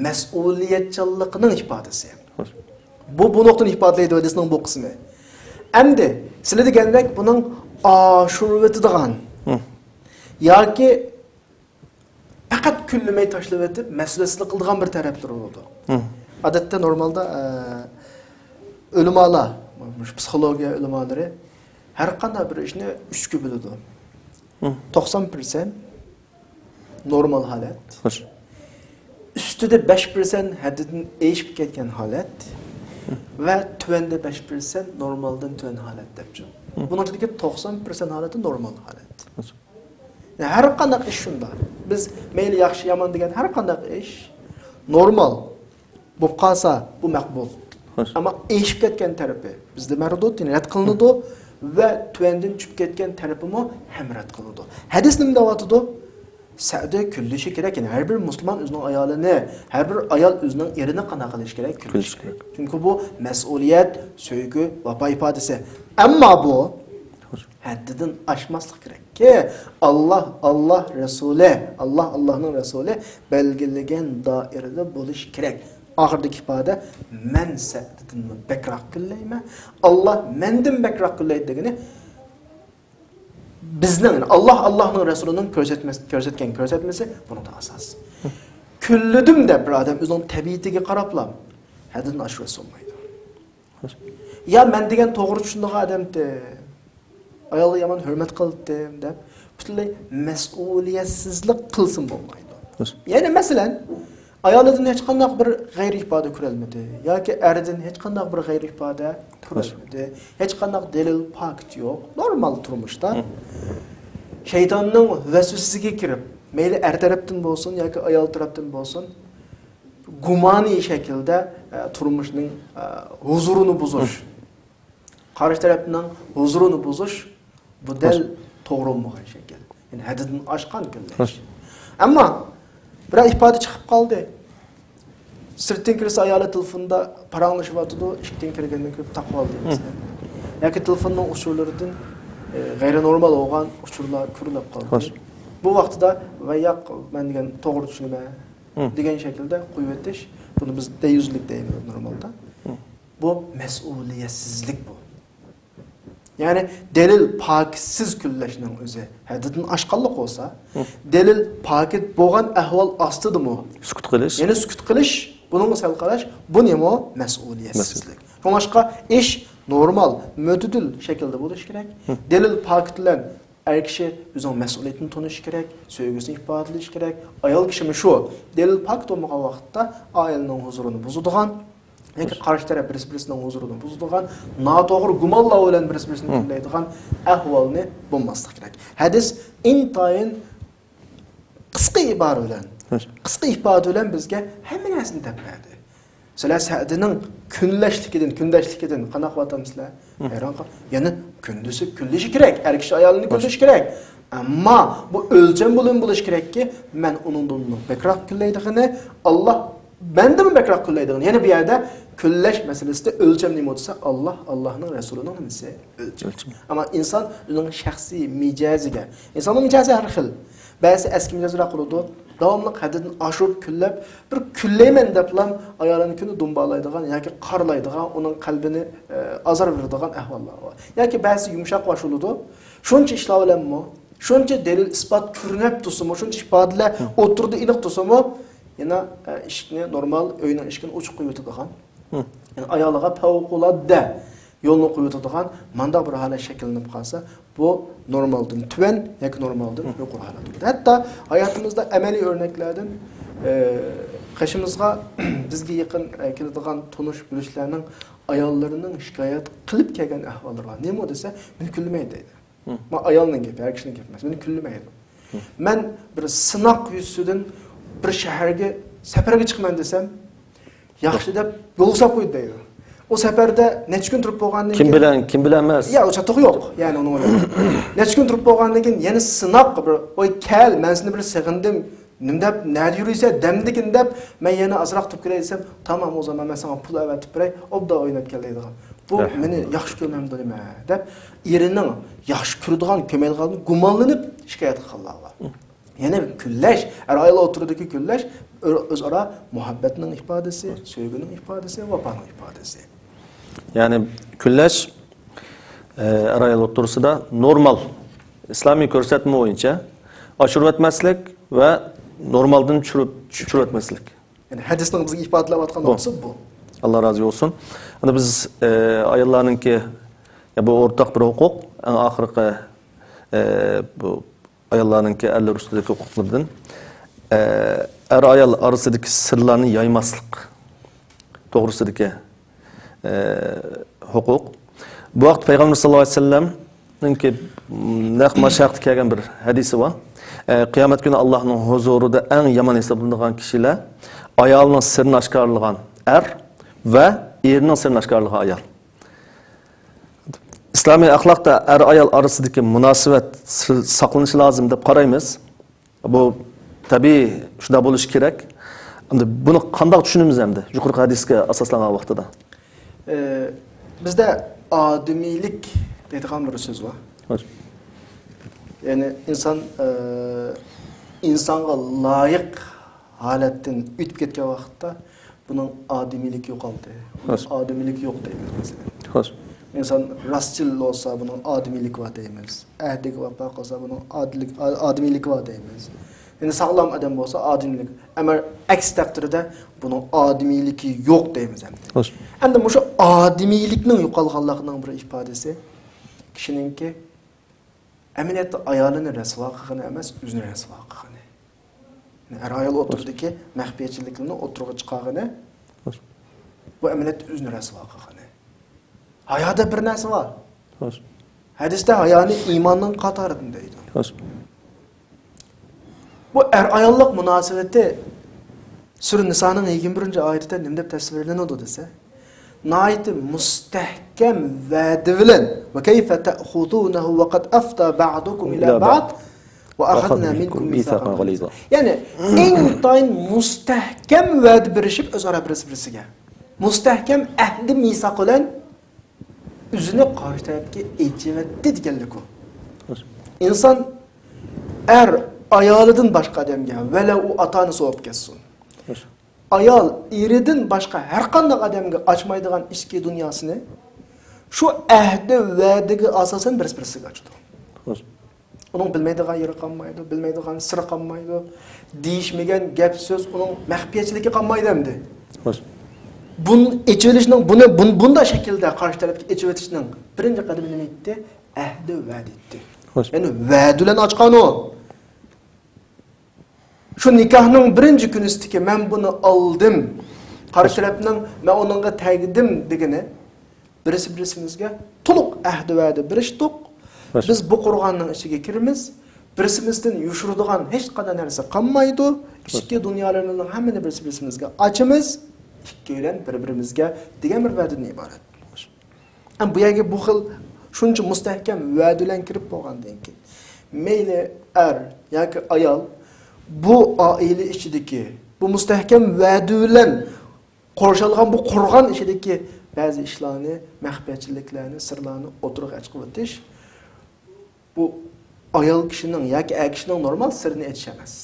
مەسئۇلىيەتچانلىقىنىڭ ئىپادىسى. بۇ، بۇ نۇقتىنى ئىپادىلەيدۇ ھەدىسنىڭ بۇ قىسمى. ئەمدى سىلەر دېگەندەك بۇنىڭ ئاشۇرۇۋېتىدىغان ياكى پەقەت كۈنلىمەي تاشلىۋېتىپ، مەسئۇلىيەتسىزلىك قىلىدىغان بىر تەرەپلىرى بولىدۇ. ئادەتتە نورمالدا، ئە، ئۆلىمالار، مۇشۇ پسىخولوگىيە ئۆلىمالىرى ھەر قانداق بىر ئىشنى ئۈچكە بۆلىدۇ. توقسان پىرسەنت نورمال ھالەت. ئۈستىدە بەش پىرسەنت ھەددىدىن ئېشىپ كەتكەن ھالەت ۋە تۆۋەندە بەش پىرسەنت نورمالدىن تۆۋەن ھالەت دەپچۇ. بۇنىڭ ئىچىدىكى توقسان پىرسەنت ھالىتى نورمال ھالەت. يەنى ھەر قانداق ئىش شۇنداق. بىز مەيلى ياخشى، يامان دېگەن ھەر قانداق ئىش نورمال بولۇپ قالسا، بۇ مەقبۇل. ئەمما ئېشىپ كەتكەن تەرىپى بىزدە مەردۇد، يەنى رەت قىلىنىدۇ ۋە تۆۋەندىن چۈشۈپ كەتكەن تەرىپىمۇ ھەم رەت قىلىنىدۇ. ھەدىس نېمە دەۋاتىدۇ؟ سەئدى كۈنلىشى كېرەك. يەنى ھەر بىر مۇسۇلمان ئۆزىنىڭ ئايالىنى، ھەر بىر ئايال ئۆزىنىڭ ئېرىنى قانداق قىلىشى كېرەك؟ كۈنلىشى كېرەك. چۈنكى بۇ مەسئۇلىيەت، سۆيگۈ، ۋاپا ئىپادىسى. ئەمما بۇ ھەددىدىن ئاشماسلىق كېرەككى، ئاللاھ، ئاللاھ رەسۇلى، ئاللاھ، ئاللاھنىڭ رەسۇلى بەلگىلىگەن دائىرىدە بولۇشى كېرەك. ئاخىرىدىكى ئىپادە، مەن سەئدىدىنمۇ بەكرەك كۈنلەيمەن، ئاللاھ مەندىن بەكرەك كۈنلەيدۇ دېگىنى، بىزنىڭ، يەنى ئاللاھ، ئاللاھنىڭ رەسۇلىنىڭ كۆرسەتمەس-، كۆرسەتكەن كۆرسەتمىسى بۇنىڭدا ئاساس. كۈنلىدىم دەپ بىر ئادەم ئۆزىنىڭ تەبىئىتىگە قاراپلا ھەددىدىن ئاشۇرۇۋەتسە بولمايدۇ. يا مەن دېگەن توغرا چۈشىنىدىغان ئادەمتى، ئايالغا يامان ھۆرمەت قىلاتتىم دەپ پۈتۈنلەي مەسئۇلىيەتسىزلىك قىلسىمۇ بولمايدۇ. يەنى مەسىلەن، ئايالىدىن ھېچقانداق بىر غەيرىي ئىپادە كۆرەلمىدى ياكى ئەردىن ھېچقانداق بىر غەيرىي ئىپادە كۆرەلمىدى. ھېچقانداق دەلىل، پاكىت يوق. نورمال تۇرمۇشتا شەيتاننىڭ ۋەسۋەسىسىگە كىرىپ، مەيلى ئەر تەرەپتىن بولسۇن ياكى ئايال تەرەپتىن بولسۇن، گۇمانىي شەكىلدە، ئە، تۇرمۇشنىڭ، ئە، ھۇزۇرىنى بۇزۇش، قارشى تەرەپنىڭ ھۇزۇرىنى بۇزۇش، بۇ دەل توغرا بولمىغان شەكىل. يەنى ھەددىدىن ئاشقان كۈنلەش. ئەمما بىرەر ئىپادە چىقىپ قالدى. سىرتتىن كىرسە ئايالى تېلېفوندا پاراڭلىشىۋاتىدۇ، ئىشىكتىن كىرگەندىن كېيىن تاقىۋالدى مەسىلەن. ياكى تېلېفوننىڭ ئۇچۇرلىرىدىن، ئە، غەيرىي نورمال بولغان ئۇچۇرلار كۆرۈنۈپ قالدى. بۇ ۋاقتىدا، ۋە ياق، مەن دېگەن توغرا چۈشىنىمەن دېگەن شەكىلدە قويۇۋېتىش، بۇنى بىز دەييۇزلۇك دەيمىز نورمالدا. بۇ مەسئۇلىيەتسىزلىك بۇ. يەنى دەلىل پاكىتسىز كۈنلەشنىڭ ئۆزى ھەددىدىن ئاشقانلىق بولسا، دەلىل پاكىت بولغان ئەھۋال ئاستىدىمۇ سۈكۈت قىلىش. يەنى سۈكۈت قىلىش، بۇنىڭغا سەل قاراش، بۇ نېمە؟ مەسئۇلىيەتسىزلىك. شۇڭلاشقا ئىش نورمال، مۆتىدىل شەكىلدە بولۇشى كېرەك. دەلىل پاكىت بىلەن ئەر كىشى ئۆزىنىڭ مەسئۇلىيىتىنى تونۇشى كېرەك، سۆيگۈسىنى ئىپادىلىشى كېرەك. ئايال كىشىمۇ شۇ. دەلىل پاكىت بولمىغان ۋاقىتتا ئائىلىنىڭ ھۇزۇرىنى بۇزىدىغان، ياكى قارشى تەرەپ بىرسى-بىرسىنىڭ ھۇزۇرىنى بۇزىدىغان، ناتوغرا گۇمانلار بىلەن بىرسى-بىرسىنى كۈنلەيدىغان ئەھۋالنى بولماسلىق كېرەك. ھەدىس ئىنتايىن قىسقا ئىبارە بىلەن، قىسقا ئىپادە بىلەن بىزگە ھەممە نەرسىنى دەپ بەردى. سىلەر سەئدىنىڭ كۈنلەشلىكىدىن، كۈندەشلىكىدىن قانداق قىلىۋاتامسىلەر؟ ھەيران قال-، يەنى كۈندىسى كۈنلىشى كېرەك، ئەر كىشى ئايالىنى كۈنلىشى كېرەك. ئەمما بۇ ئۆلچەم بولۇم بولۇشى كېرەككى، مەن ئۇنىڭدىن بەكرەك كۈنلەيدىغىنى، ئاللاھ مەندىنمۇ بەكرەك كۈنلەيدىغىنى. يەنى بۇ يەردە كۈنلەش مەسىلىسىدە ئۆلچەم نېمە دېسە، ئاللاھ، ئاللاھنىڭ رەسۇلىنىڭ نېمىسى؟ ئۆلچەم. ئەمما ئىنسان ئۆزىنىڭ شەخسىي مىجەزىگە، ئىنساننىڭ مىجەزى ھەر خىل. بەزىسى ئەسكى مىجەزرەك قىلىدۇ. داۋاملىق ھەددىدىن ئاشۇرۇپ كۈنلەپ، بىر كۈنلەيمەن دەپلا ئايالىنى كۈندە دۇمبالايدىغان ياكى قارىلايدىغان، ئۇنىڭ قەلبىنى، ئە، ئازار بېرىدىغان ئەھۋاللار بار. ياكى بەزىسى يۇمشاق باش بولىدۇ. شۇنچە ئىشلار بىلەنمۇ، شۇنچە دەلىل-ئىسپات كۆرۈنۈپ تۇرسىمۇ، شۇنچە ئىپادىلەر ئوتتۇرىدا ئېنىق تۇرسىمۇ، يەنە، ئە، ئىشىكنى نورمال، ئۆينىڭ ئىشىكىنى ئوچۇق قويۇۋېتىدىغان، يەنى ئايالىغا پەۋقۇلئاددە يولنى قويۇۋېتىدىغان مانداق بىر ھالەت شەكىللىنىپ قالسا، بۇ نورمالدىن تۆۋەن ياكى نورمالدىن يۇقىرى ھالەت بولىدۇ. ھەتتا ھاياتىمىزدا ئەمەلىي ئۆرنەكلەردىن، ئە، قېشىمىزغا، بىزگە يېقىن، ئە، كېلىدىغان تونۇش-بىلىشلەرنىڭ ئاياللىرىنىڭ شىكايەت قىلىپ كەلگەن ئەھۋاللىرى بار. نېمە دېسە، مېنى كۈنلىمەيدۇ دەيدۇ. ما ئايالنىڭ گېپى، ئەر كىشىنىڭ گېپى ئەمەس. مېنى كۈنلىمەيدۇ. مەن بىر سىناق يۈزىسىدىن بىر شەھەرگە سەپەرگە چىقىمەن دېسەم، ياخشى دەپ يولغا ساپ قويدى دەيدۇ. ئۇ سەپەردە نەچچە كۈن تۇرۇپ بولغاندىن كېيىن، كىم بىلەن، كىم بىلەن ئەمەس؟ يا، ئۇ چاتاق يوق. يەنى ئۇنىڭ ئۆيىدە. نەچچە كۈن تۇرۇپ بولغاندىن كېيىن يەنە سىناق بىر، «ۋاي كەل، مەن سېنى بىر سېغىندىم. نېمە دەپ، نەدە يۈرۈيسەن دەمدىكىن» دەپ، مەن يەنە ئازراق تۇرۇپ كىرەي دېسەم، «تامام، ئۇ زامان مەن ساڭا پۇل ئەۋەتىپ بېرەي، ئوبدان ئويناپ كەل» دەيدىغان. بۇ مېنى ياخشى كۆرمەمدۇ نېمە دەپ، ئېرىنىڭ ياخشى كۆرىدىغان، كۆرمەيدىغانلىقىنى گۇمانلىنىپ شىكايەت قىلغانلار بار. يەنە بىر كۈنلەش، ئەر-ئايال ئوتتۇرىدىكى كۈنلەش ئۆ-، ئۆزئارا مۇھەببەتنىڭ ئىپادىسى، سۆيگۈنىڭ ئىپادىسى، ۋاپانىڭ ئىپادىسى. يەنى كۈنلەش، ئە، ئەر-ئايال ئوتتۇرىسىدا نورمال، ئىسلامىي كۆرسەتمە بويىچە ئاشۇرۇۋەتمەسلىك ۋە نورمالدىن چۈشۈرۈپ، چۈشۈرۈۋەتمەسلىك. يەنى ھەدىسنىڭ بىزگە ئىپادىلەۋاتقان بۇ. نۇقتىسى بۇ. ئاللا رازى بولسۇن. ئەمدى بىز، ئە، ئاياللارنىڭكى، يا، بۇ ئورتاق بىر ھوقۇق، ئەڭ ئاخىرقى، ئە، بۇ ئاياللارنىڭكى ئەرلەر ئۈستىدىكى ھوقۇقلىرىدىن، ئە، ئەر-ئايال ئارىسىدىكى سىرلارنى يايماسلىق توغرىسىدىكى، ئە، ھوقۇق. بۇ ھەقتە پەيغەمبەر ساللاللاھۇ ئەلەيھى ۋەسەللەمنىڭكى نەق مانا شۇ ھەقتە كەلگەن بىر ھەدىسى بار. ئە، قىيامەت كۈنى ئاللاھنىڭ ھۇزۇرىدا ئەڭ يامان ھېسابلىنىدىغان كىشىلەر ئايالىنىڭ سىرىنى ئاشكارىلىغان ئەر ۋە ئېرىنىڭ سىرىنى ئاشكارىلىغان ئايال. ئىسلامىي ئەخلاقتا ئەر-ئايال ئارىسىدىكى مۇناسىۋەت سىر-، ساقلىنىشى لازىم دەپ قارايمىز. بۇ تەبىئىي شۇنداق بولۇشى كېرەك. ئەمدى بۇنى قانداق چۈشىنىمىز ئەمدى؟ يۇقىرىقى ھەدىسكە ئاساسلانغان ۋاقتىدا. ئى، بىزدە ئادىمىيلىك دەيدىغان بىر سۆز بار. ھوش. يەنى ئىنسان، ئى، ئىنسانغا لايىق ھالەتتىن ئۆتۈپ كەتكەن ۋاقىتتا بۇنىڭ ئادىمىيلىكى يوقالدى. بۇنىڭ راست. ئادىمىيلىكى يوق دەيمىز، مەسىلەن. خوش. ئىنسان راستچىل بولسا، بۇنىڭ ئادىمىيلىكى بار دەيمىز. ئەھدىگە ۋاپا قىلسا، بۇنىڭ ئادىلىك-، ئا-، ئادىمىيلىكى بار دەيمىز. يەنى ساغلام ئادەم بولسا، ئادىمىيلىك. ئەمما ئەكس تەقدىردە بۇنىڭ ئادىمىيلىكى يوق دەيمىز ئەمدى. خوش. ئەمدى مۇشۇ ئادىمىيلىكنىڭ يوقالغانلىقىنىڭ بىر ئىپادىسى كىشىنىڭكى ئەمەلىيەتتە ئايالىنى رەسۋا قىلغىنى ئەمەس، ئۆزىنى رەسۋا قىلغىنى. يەنى ئەر-ئايال ئوتتۇرىدىكى مەخپىيەتچىلىكلىرىنى ئوتتۇرىغا چىقارغىنى، بۇ ئەمەلىيەتتە ئۆزىنى رەسۋا قىلغىنى. ھايا دەپ بىر نەرسە بار. ھەدىستە ھايانى ئىماننىڭ قاتارىدىن دەيدۇ. بۇ ئەر-ئاياللىق مۇناسىۋىتى سۈرە نىسانىڭ يىگىرمە بىرىنچى ئايىتىدە نېمە دەپ تەسۋىرلىنىدۇ دېسە، ناھايىتى مۇستەھكەم ۋەدە بىلەن، «وكيف تأخذونه وقد أفضى بعضكم إلى بعض وأخذن منكم ميثاقا غليظا.» يەنى ئىنتايىن مۇستەھكەم ۋەدە بېرىشىپ ئۆزئارا بىرسى-بىرسىگە. مۇستەھكەم ئەھدى مىساق بىلەن ئۆزىنى قارشى تەرەپكە ئېچىۋەتتى دېگەنلىك ئۇ. ئىنسان ئەر ئايالىدىن باشقا ئادەمگە، ۋەلەۋ ئۇ ئاتا-ئانىسى بولۇپ كەتسۇن. ئايال ئېرىدىن باشقا ھەر قانداق ئادەمگە ئاچمايدىغان ئىچكى دۇنياسىنى شۇ ئەھدى ۋەدىگە ئاساسەن بىرسى-بىرسىگە ئاچىدۇ. ئۇنىڭ بىلمەيدىغان يېرى قالمايدۇ، بىلمەيدىغان سىرى قالمايدۇ. دېيىشمىگەن گەپ سۆز ئۇنىڭ مەخپىيەتچىلىكى قالمايدۇ ئەمدى. بۇنى ئېچىۋېلىشنىڭ، بۇنى، بۇن-، بۇنداق شەكىلدە قارشى تەرەپكە ئېچىۋېتىشنىڭ بىرىنچى قەدىمى نېمە ئىدى؟ ئەھدى ۋەدە ئىدى. يەنى ۋەدە بىلەن ئاچقان ئۇ. شۇ نىكاھنىڭ بىرىنچى كۈنىسىدىكى «مەن بۇنى ئالدىم، قارشى تەرەپنىڭ مەن ئۇنىڭغا تەگدىم» دېگىنى، بىرسى بىرسىمىزگە تولۇق ئەھدى ۋەدە بېرىشتۇق. بىز بۇ قورغاننىڭ ئىچىگە كىرىمىز. بىرسىمىزدىن يوشۇرىدىغان ھېچقانداق نەرسە قالمايدۇ. ئىچكى دۇنيالىرىمىزنىڭ ھەممىنى بىرسى بىرسىمىزگە ئاچىمىز. ئىككىيلەن بىر-بىرىمىزگە دېگەن بىر ۋەدىدىن ئىبارەت. ئەمما بۇ يەرگە بۇ خىل شۇنچە مۇستەھكەم ۋەدە بىلەن كىرىپ بولغاندىن كېيىن، مەيلى ئەر ياكى ئايال بۇ ئائىلە ئىچىدىكى بۇ مۇستەھكەم ۋەدە بىلەن قورشالغان بۇ قورغان ئىچىدىكى بەزى ئىشلارنى، مەخپىيەتچىلىكلەرنى، سىرلارنى ئوتتۇرىغا چىقىۋېتىش، بۇ ئايال كىشىنىڭ ياكى ئەر كىشىنىڭ نورمال سىرىنى ئېچىش ئەمەس.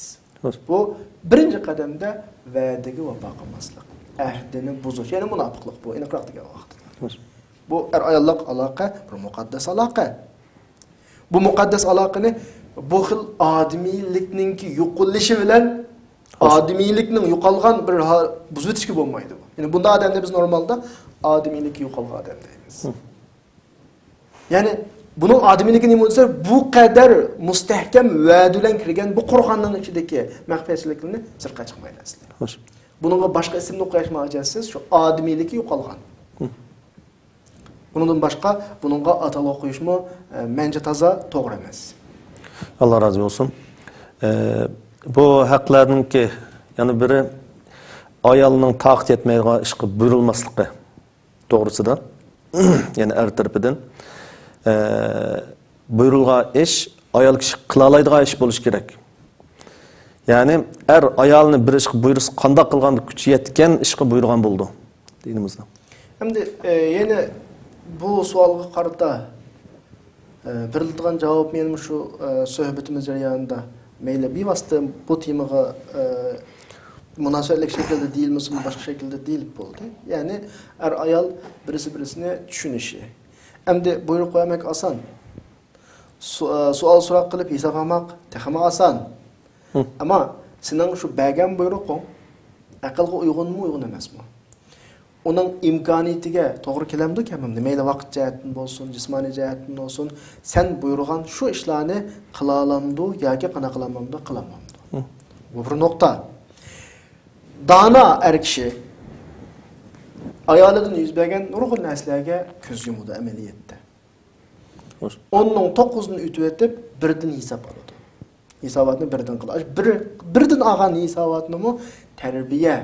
بۇ بىرىنچى قەدەمدە ۋەدىگە ۋاپا قىلماسلىق، ئەھدىنى بۇزۇش، يەنى مۇناپىقلىق بۇ، ئېنىقراق دېگەن ۋاقىتتا. بۇ ئەر-ئاياللىق ئالاقە بىر مۇقەددەس ئالاقە. بۇ مۇقەددەس ئالاقىنى بۇ خىل ئادىمىيلىكنىڭكى يوقىلىشى بىلەن ئادىمىيلىكنىڭ يوقالغان بىر ھال بۇزۇۋېتىشكە بولمايدۇ. يەنى بۇنداق ئادەمنى بىز نورمالدا ئادىمىيلىكى يوقالغان ئادەم دەيمىز. يەنى بۇنىڭ ئادىمىيلىكى نېمە دېسە، بۇ قەدەر مۇستەھكەم ۋەدە بىلەن كىرگەن بۇ قورغاننىڭ ئىچىدىكى مەخپىيەتچىلىكلىرىنى سىرتقا چىقمايدۇ ئەسلى. بۇنىڭغا باشقا ئىسىمنى قويۇشمۇ ھاجەتسىز، شۇ ئادىمىيلىكى يوقالغان. بۇنىڭدىن باشقا بۇنىڭغا ئاتالغۇ قويۇشمۇ، ئە، مەنچە تازا توغرا ئەمەس. ئاللا رازى بولسۇن. ئە، بۇ ھەقلەرنىڭكى يەنە بىرى ئايالنىڭ تاقىتى يەتمەيدىغان ئىشقا بۇيرۇلماسلىقى توغرىسىدا، يەنى ئەر تەرىپىدىن، ئە، بۇيرۇلغان ئىش ئايال كىشى قىلالايدىغان ئىش بولۇشى كېرەك. يەنى ئەر ئايالنى بىر ئىشقا بۇيرۇسا، قانداق قىلغاندا كۈچى يەتكەن ئىشقا بۇيرۇغان بولىدۇ دىنىمىزدا. ئەمدى، ئە، يەنە بۇ سوئالغا قارىتا، ئە، بېرىلىدىغان جاۋاب مېنىڭ شۇ، ئە، سۆھبىتىمىز جەريانىدا مەيلى بىۋاسىتە بۇ تېمىغا، ئە، مۇناسىۋەتلىك شەكىلدە دېيىلمىسىمۇ، باشقا شەكىلدە دېيىلىپ بولدى. يەنى ئەر-ئايال بىرسى-بىرسىنى چۈشىنىشى. ئەمدى بۇيرۇق بەرمەك ئاسان. سو-، ئە، سوئال-سوراق قىلىپ ھېساب ئالماق تېخىمۇ ئاسان. ئەمما سېنىڭ شۇ بەرگەن بۇيرۇقۇڭ ئەقىلگە ئۇيغۇنمۇ، ئۇيغۇن ئەمەسمۇ؟ ئۇنىڭ ئىمكانىيىتىگە توغرا كېلەمدۇ، كەلمەمدۇ؟ مەيلى ۋاقىت جەھەتتىن بولسۇن، جىسمانىي جەھەتتىن بولسۇن، سەن بۇيرۇغان شۇ ئىشلارنى قىلالامدۇ ياكى قانداق قىلالمامدۇ، قىلالمامدۇ؟ بۇ بىر نۇقتا. دانا ئەر كىشى ئايالىدىن يۈز بەرگەن نۇرغۇن نەرسىلەرگە كۆز يۇمىدۇ ئەمەلىيەتتە. ئوننىڭ توققۇزىدىن ئۆتۈۋېتىپ، بىردىن ھېساب ئالىدۇ. ھېساباتنى بىردىن قىلىدۇ. بىر، بىردىن ئالغان ھېساباتنىمۇ تەربىيە،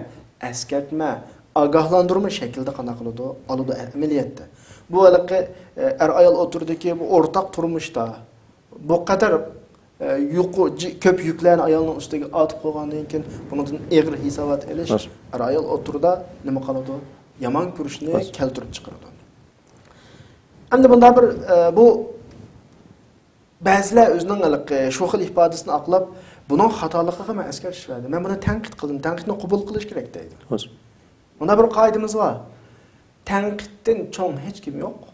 ئەسكەرتمە، ئاگاھلاندۇرما شەكلىدە قانداق قىلىدۇ؟ ئالىدۇ ئەمەلىيەتتە. بۇ ھېلىقى، ئە، ئەر-ئايال ئوتتۇرىدىكى بۇ ئورتاق تۇرمۇشتا بۇ قەدەر، ئە، يۇقى-، جى-، كۆپ يۈكلەرنى ئايالنىڭ ئۈستىگە ئارتىپ قويغاندىن كېيىن، بۇنىڭدىن ئېغىر ھېسابات ئېلىش ئەر-ئايال ئوتتۇرىدا نېمە قىلىدۇ؟ يامان كۆرۈشنى كەلتۈرۈپ چىقىرىدۇ. ئەمدى بۇنداق بىر، ئە، بۇ بەزىلەر ئۆزىنىڭ ھېلىقى شۇ خىل ئىپادىسىنى ئاقلاپ، بۇنىڭ خاتالىقىغا مەن ئەسكەرتىش بەردىم. مەن بۇنى تەنقىد قىلدىم، تەنقىدنى قوبۇل قىلىش كېرەك دەيدۇ. مۇنداق بىر قائىدىمىز بار. تەنقىدتىن چوڭ ھېچ كىم يوق.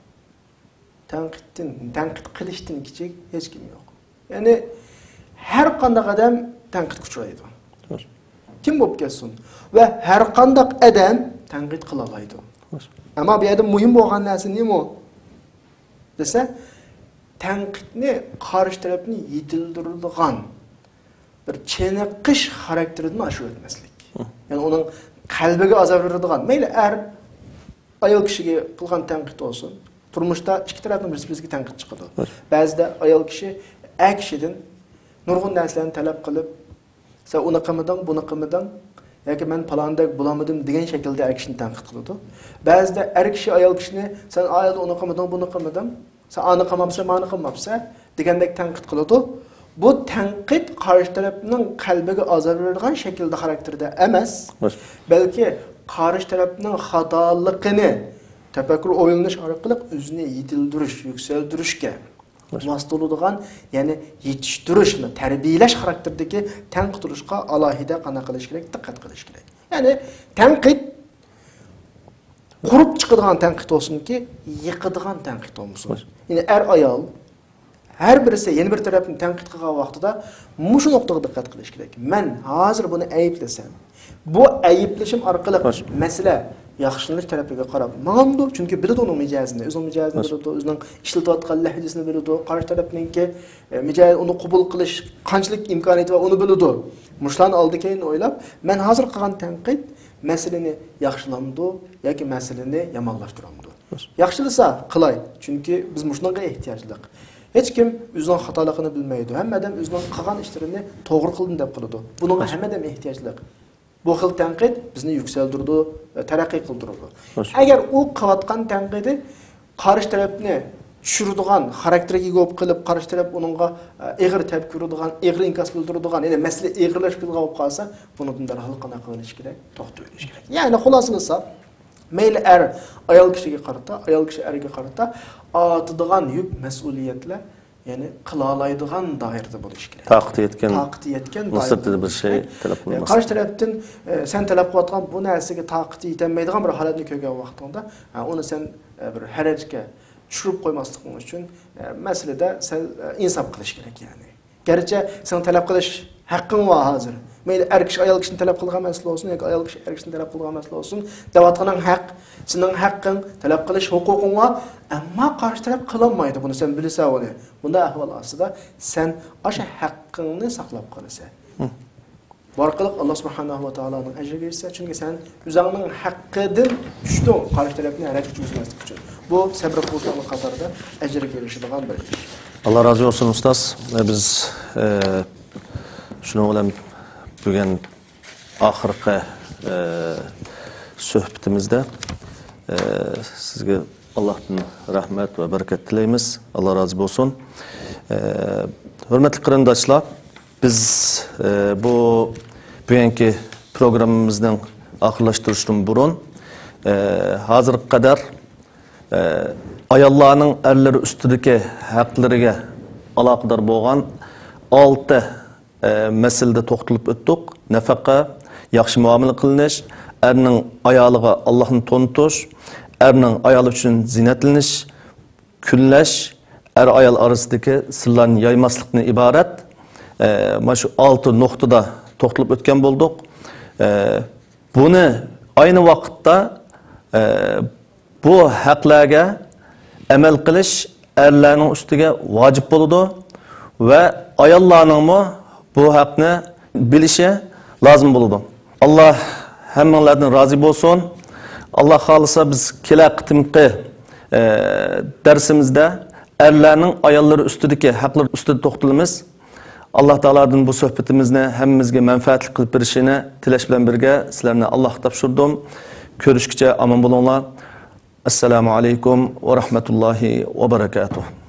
تەنقىدتىن، تەنقىد قىلىشتىن كىچىك ھېچ كىم يوق. يەنى ھەر قانداق ئادەم تەنقىدكە ئۇچرايدۇ. كىم بولۇپ كەتسۇن. ۋە ھەر قانداق ئادەم تەنقىد قىلالايدۇ. ئەمما بۇ يەردە مۇھىم بولغان نەرسە نېمە دېسە، تەنقىدنى قارشى تەرەپنى يېتىلدۈرىدىغان بىر چېنىقىش خاراكتېرىدىن ئاشۇرۇۋەتمەسلىك. يەنى ئۇنىڭ قەلبىگە ئازار بېرىدىغان، مەيلى ئەر، ئايال كىشىگە قىلغان تەنقىد بولسۇن، تۇرمۇشتا ئىككى تەرەپنىڭ بىرسى بىرسىگە تەنقىد چىقىدۇ. بەزىدە ئايال كىشى ئەر كىشىدىن نۇرغۇن نەرسىلەرنى تەلەپ قىلىپ، سەن ئۇنى قىلمىدىڭ، بۇنى قىلمىدىڭ، ياكى مەن پالاندەك بولالمىدىم دېگەن شەكىلدە ئەر كىشىنى تەنقىد قىلىدۇ. بەزىدە ئەر كىشى ئايال كىشىنى، سەن ئايالدا ئۇنى قىلمىدىڭ، بۇنى قىلمىدىڭ، سەن ئانى قىلماپسەن، مانى قىلماپسەن دېگەندەك تەنقىد قىلىدۇ. بۇ تەنقىد قارشى تەرەپنىڭ قەلبىگە ئازار بېرىدىغان شەكىلدە، خاراكتېردا ئەمەس، بەلكى قارشى تەرەپنىڭ خاتالىقىنى تەپەككۇر ئويلىنىش ئارقىلىق ئۆزىنى يېتىلدۈرۈش، يۈكسەلدۈرۈشكە ۋاسىتە بولىدىغان، يەنى يېتىشتۈرۈش، تەربىيەلەش خاراكتېرىدىكى تەنقىد قىلىشقا ئالاھىدە قانداق قىلىش كېرەك؟ دىققەت قىلىش كېرەك. يەنى تەنقىد قۇرۇپ چىقىدىغان تەنقىد بولسۇنكى، يىقىدىغان تەنقىد بولمىسۇن. يەنى ئەر-ئايال ھەر بىرسى يەنە بىر تەرەپنى تەنقىد قىلغان ۋاقتىدا مۇشۇ نۇقتىغا دىققەت قىلىش كېرەك. مەن ھازىر بۇنى ئەيىبلىسەم، بۇ ئەيىبلىشىم ئارقىلىق مەسىلە ياخشىلىنىش تەرىپىگە قاراپ ماڭامدۇ؟ چۈنكى بىلىدۇ ئۇنىڭ مىجەزىنى، ئۆزىنىڭ مىجەزىنى بىلىدۇ، ئۆزىنىڭ ئىشلىتىۋاتقان لەھجىسىنى بىلىدۇ، قارشى تەرەپنىڭكى، ئە، مىجەزى، ئۇنى قوبۇل قىلىش قانچىلىك ئىمكانىيىتى بار، ئۇنى بىلىدۇ. مۇشۇلارنى ئالدى كەينىدىن ئويلاپ، مەن ھازىر قىلغان تەنقىد مەسىلىنى ياخشىلامدۇ ياكى مەسىلىنى يامانلاشتۇرامدۇ؟ ياخشىلىسا قىلاي، چۈنكى بىز مۇشۇنىڭغا ئېھتىياجلىق. ھېچكىم ئۆزىنىڭ خاتالىقىنى بىلمەيدۇ. ھەممە ئادەم ئۆزىنىڭ قىلغان ئىشلىرىنى توغرا قىلدىم دەپ قىلىدۇ. بۇنىڭغا ھەممە ئادەم ئېھتىياجلىق. بۇ خىل تەنقىد بىزنى يۈكسەلدۈرىدۇ، تەرەققىي قىلدۇرىدۇ. ئەگەر ئۇ قىلىۋاتقان تەنقىدى قارشى تەرەپنى چۈشۈرىدىغان خاراكتېرگە ئىگە بولۇپ قېلىپ، قارشى تەرەپ ئۇنىڭغا، ئە، ئېغىر تەپكۈر بېرىدىغان، ئېغىر ئىنكاس بىلدۈرىدىغان، يەنى مەسىلە ئېغىرلىشىپ كېتىدىغان بولۇپ قالسا، بۇنىڭدىن دەرھال قانداق قىلىش كېرەك؟ توختىۋېلىش كېرەك. يەنى خۇلاسىلىسا، مەيلى ئەر ئايال كىشىگە قارىتا، ئايال كىشى ئەرگە قارىتا ئارتىدىغان يۈك، مەسئۇلىيەتلەر يەنى قىلالايدىغان دائىرىدە بولۇشى كېرەك. تاقىتى يەتكەن، تاقىتى يەتكەن دائىرىدە بولۇشى كېرەك. نۇسرەتتە بىر شەي تەلەپ قىلماسلىق. قارشى تەرەپتىن، ئە، سەن تەلەپ قىلىۋاتقان بۇ نەرسىگە تاقىتى يېتەلمەيدىغان بىر ھالەتنى كۆرگەن ۋاقتىڭدا، ھە، ئۇنى سەن، ئە، بىر ھەرەجكە چۈشۈرۈپ قويماسلىقىڭ ئۈچۈن، ئە، مەسىلىدە سەل، ئە، ئىنساپ قىلىش كېرەك، يەنى. گەرچە سېنىڭ تەلەپ قىلىش ھەققىڭ بار ھازىر. مەيلى ئەر كىشى ئايال كىشىنى تەلەپ قىلىدىغان مەسىلە بولسۇن ياكى ئايال كىشى ئەر كىشىنى تەلەپ قىلىدىغان مەسىلە بولسۇن، دەۋاتقىنىڭ ھەق، سېنىڭ ھەققىڭ، تەلەپ قىلىش ھوقۇقۇڭ بار. ئەمما قارشى تەرەپ قىلالمايدۇ بۇنى، سەن بىلىسەن ئۇنى. بۇنداق ئەھۋال ئاستىدا سەن ئاشۇ ھەققىڭنى ساقلاپ قالىسەن. بۇ ئارقىلىق ئاللا سۇبھانەھۇ ۋە تائالانىڭ ئەجرىگە ئېرىشىسەن، چۈنكى سەن ئۆزۈڭنىڭ ھەققىدىن چۈشتۈڭ، قارشى تەرەپنى ھەرەجكە چۈشۈرمەسلىك ئۈچۈن. بۇ سەبرى قۇرتاقلىق قاتارىدا ئەجىرگە ئېرىشىدىغان بىر ئىش. ئاللا رازى بولسۇن، ئۇستاز. بىز، ئە، شۇنىڭ بىلەن بۈگۈن ئاخىرقى، ئە، سۆھبىتىمىزدە، ئە، سىزگە ئاللاھتىن رەھمەت ۋە بەرىكەت تىلەيمىز. ئاللا رازى بولسۇن. ئە، ھۆرمەتلىك قېرىنداشلار، بىز، ئە، بۇ بۈگۈنكى پروگراممىمىزنىڭ ئاخىرلاشتۇرۇشتىن بۇرۇن، ئە، ھازىرغا قەدەر، ئە، ئاياللارنىڭ ئەرلىرى ئۈستىدىكى ھەقلىرىگە ئالاقىدار بولغان ئالتە، ئە، مەسىلىدە توختىلىپ ئۆتتۇق. نەپەقە، ياخشى مۇئامىلە قىلىنىش، ئەرنىڭ ئايالىغا ئاللاھنى تونۇتۇش، ئەرنىڭ ئايالى ئۈچۈن زىننەتلىنىش، كۈنلەش، ئەر-ئايال ئارىسىدىكى سىرلارنى يايماسلىقتىن ئىبارەت، ئە، مانا شۇ ئالتە نۇقتىدا توختىلىپ ئۆتكەن بولدۇق. ئە، بۇنى ئاينى ۋاقىتتا، ئە، بۇ ھەقلەرگە ئەمەل قىلىش ئەرلەرنىڭ ئۈستىگە ۋاجىپ بولىدۇ ۋە ئاياللارنىڭمۇ بۇ ھەقنى بىلىشى لازىم بولىدۇ. ئاللا ھەممىڭلاردىن رازى بولسۇن. ئاللا خالىسا، بىز كېلەر قېتىمقى، ئە، دەرسىمىزدە ئەرلەرنىڭ ئاياللىرى ئۈستىدىكى ھەقلىرى ئۈستىدە توختىلىمىز. ئاللا تائالادىن بۇ سۆھبىتىمىزنى ھەممىمىزگە مەنپەئەتلىك قىلىپ بېرىشىنى تىلەش بىلەن بىرگە، سىلەرنى ئاللاغا تاپشۇردۇم. كۆرۈشكىچە ئامان بولۇڭلار. ئەسسالامۇ ئەلەيكۇم ۋە رەھمەتۇللاھى ۋە بەرەكاتۇھ.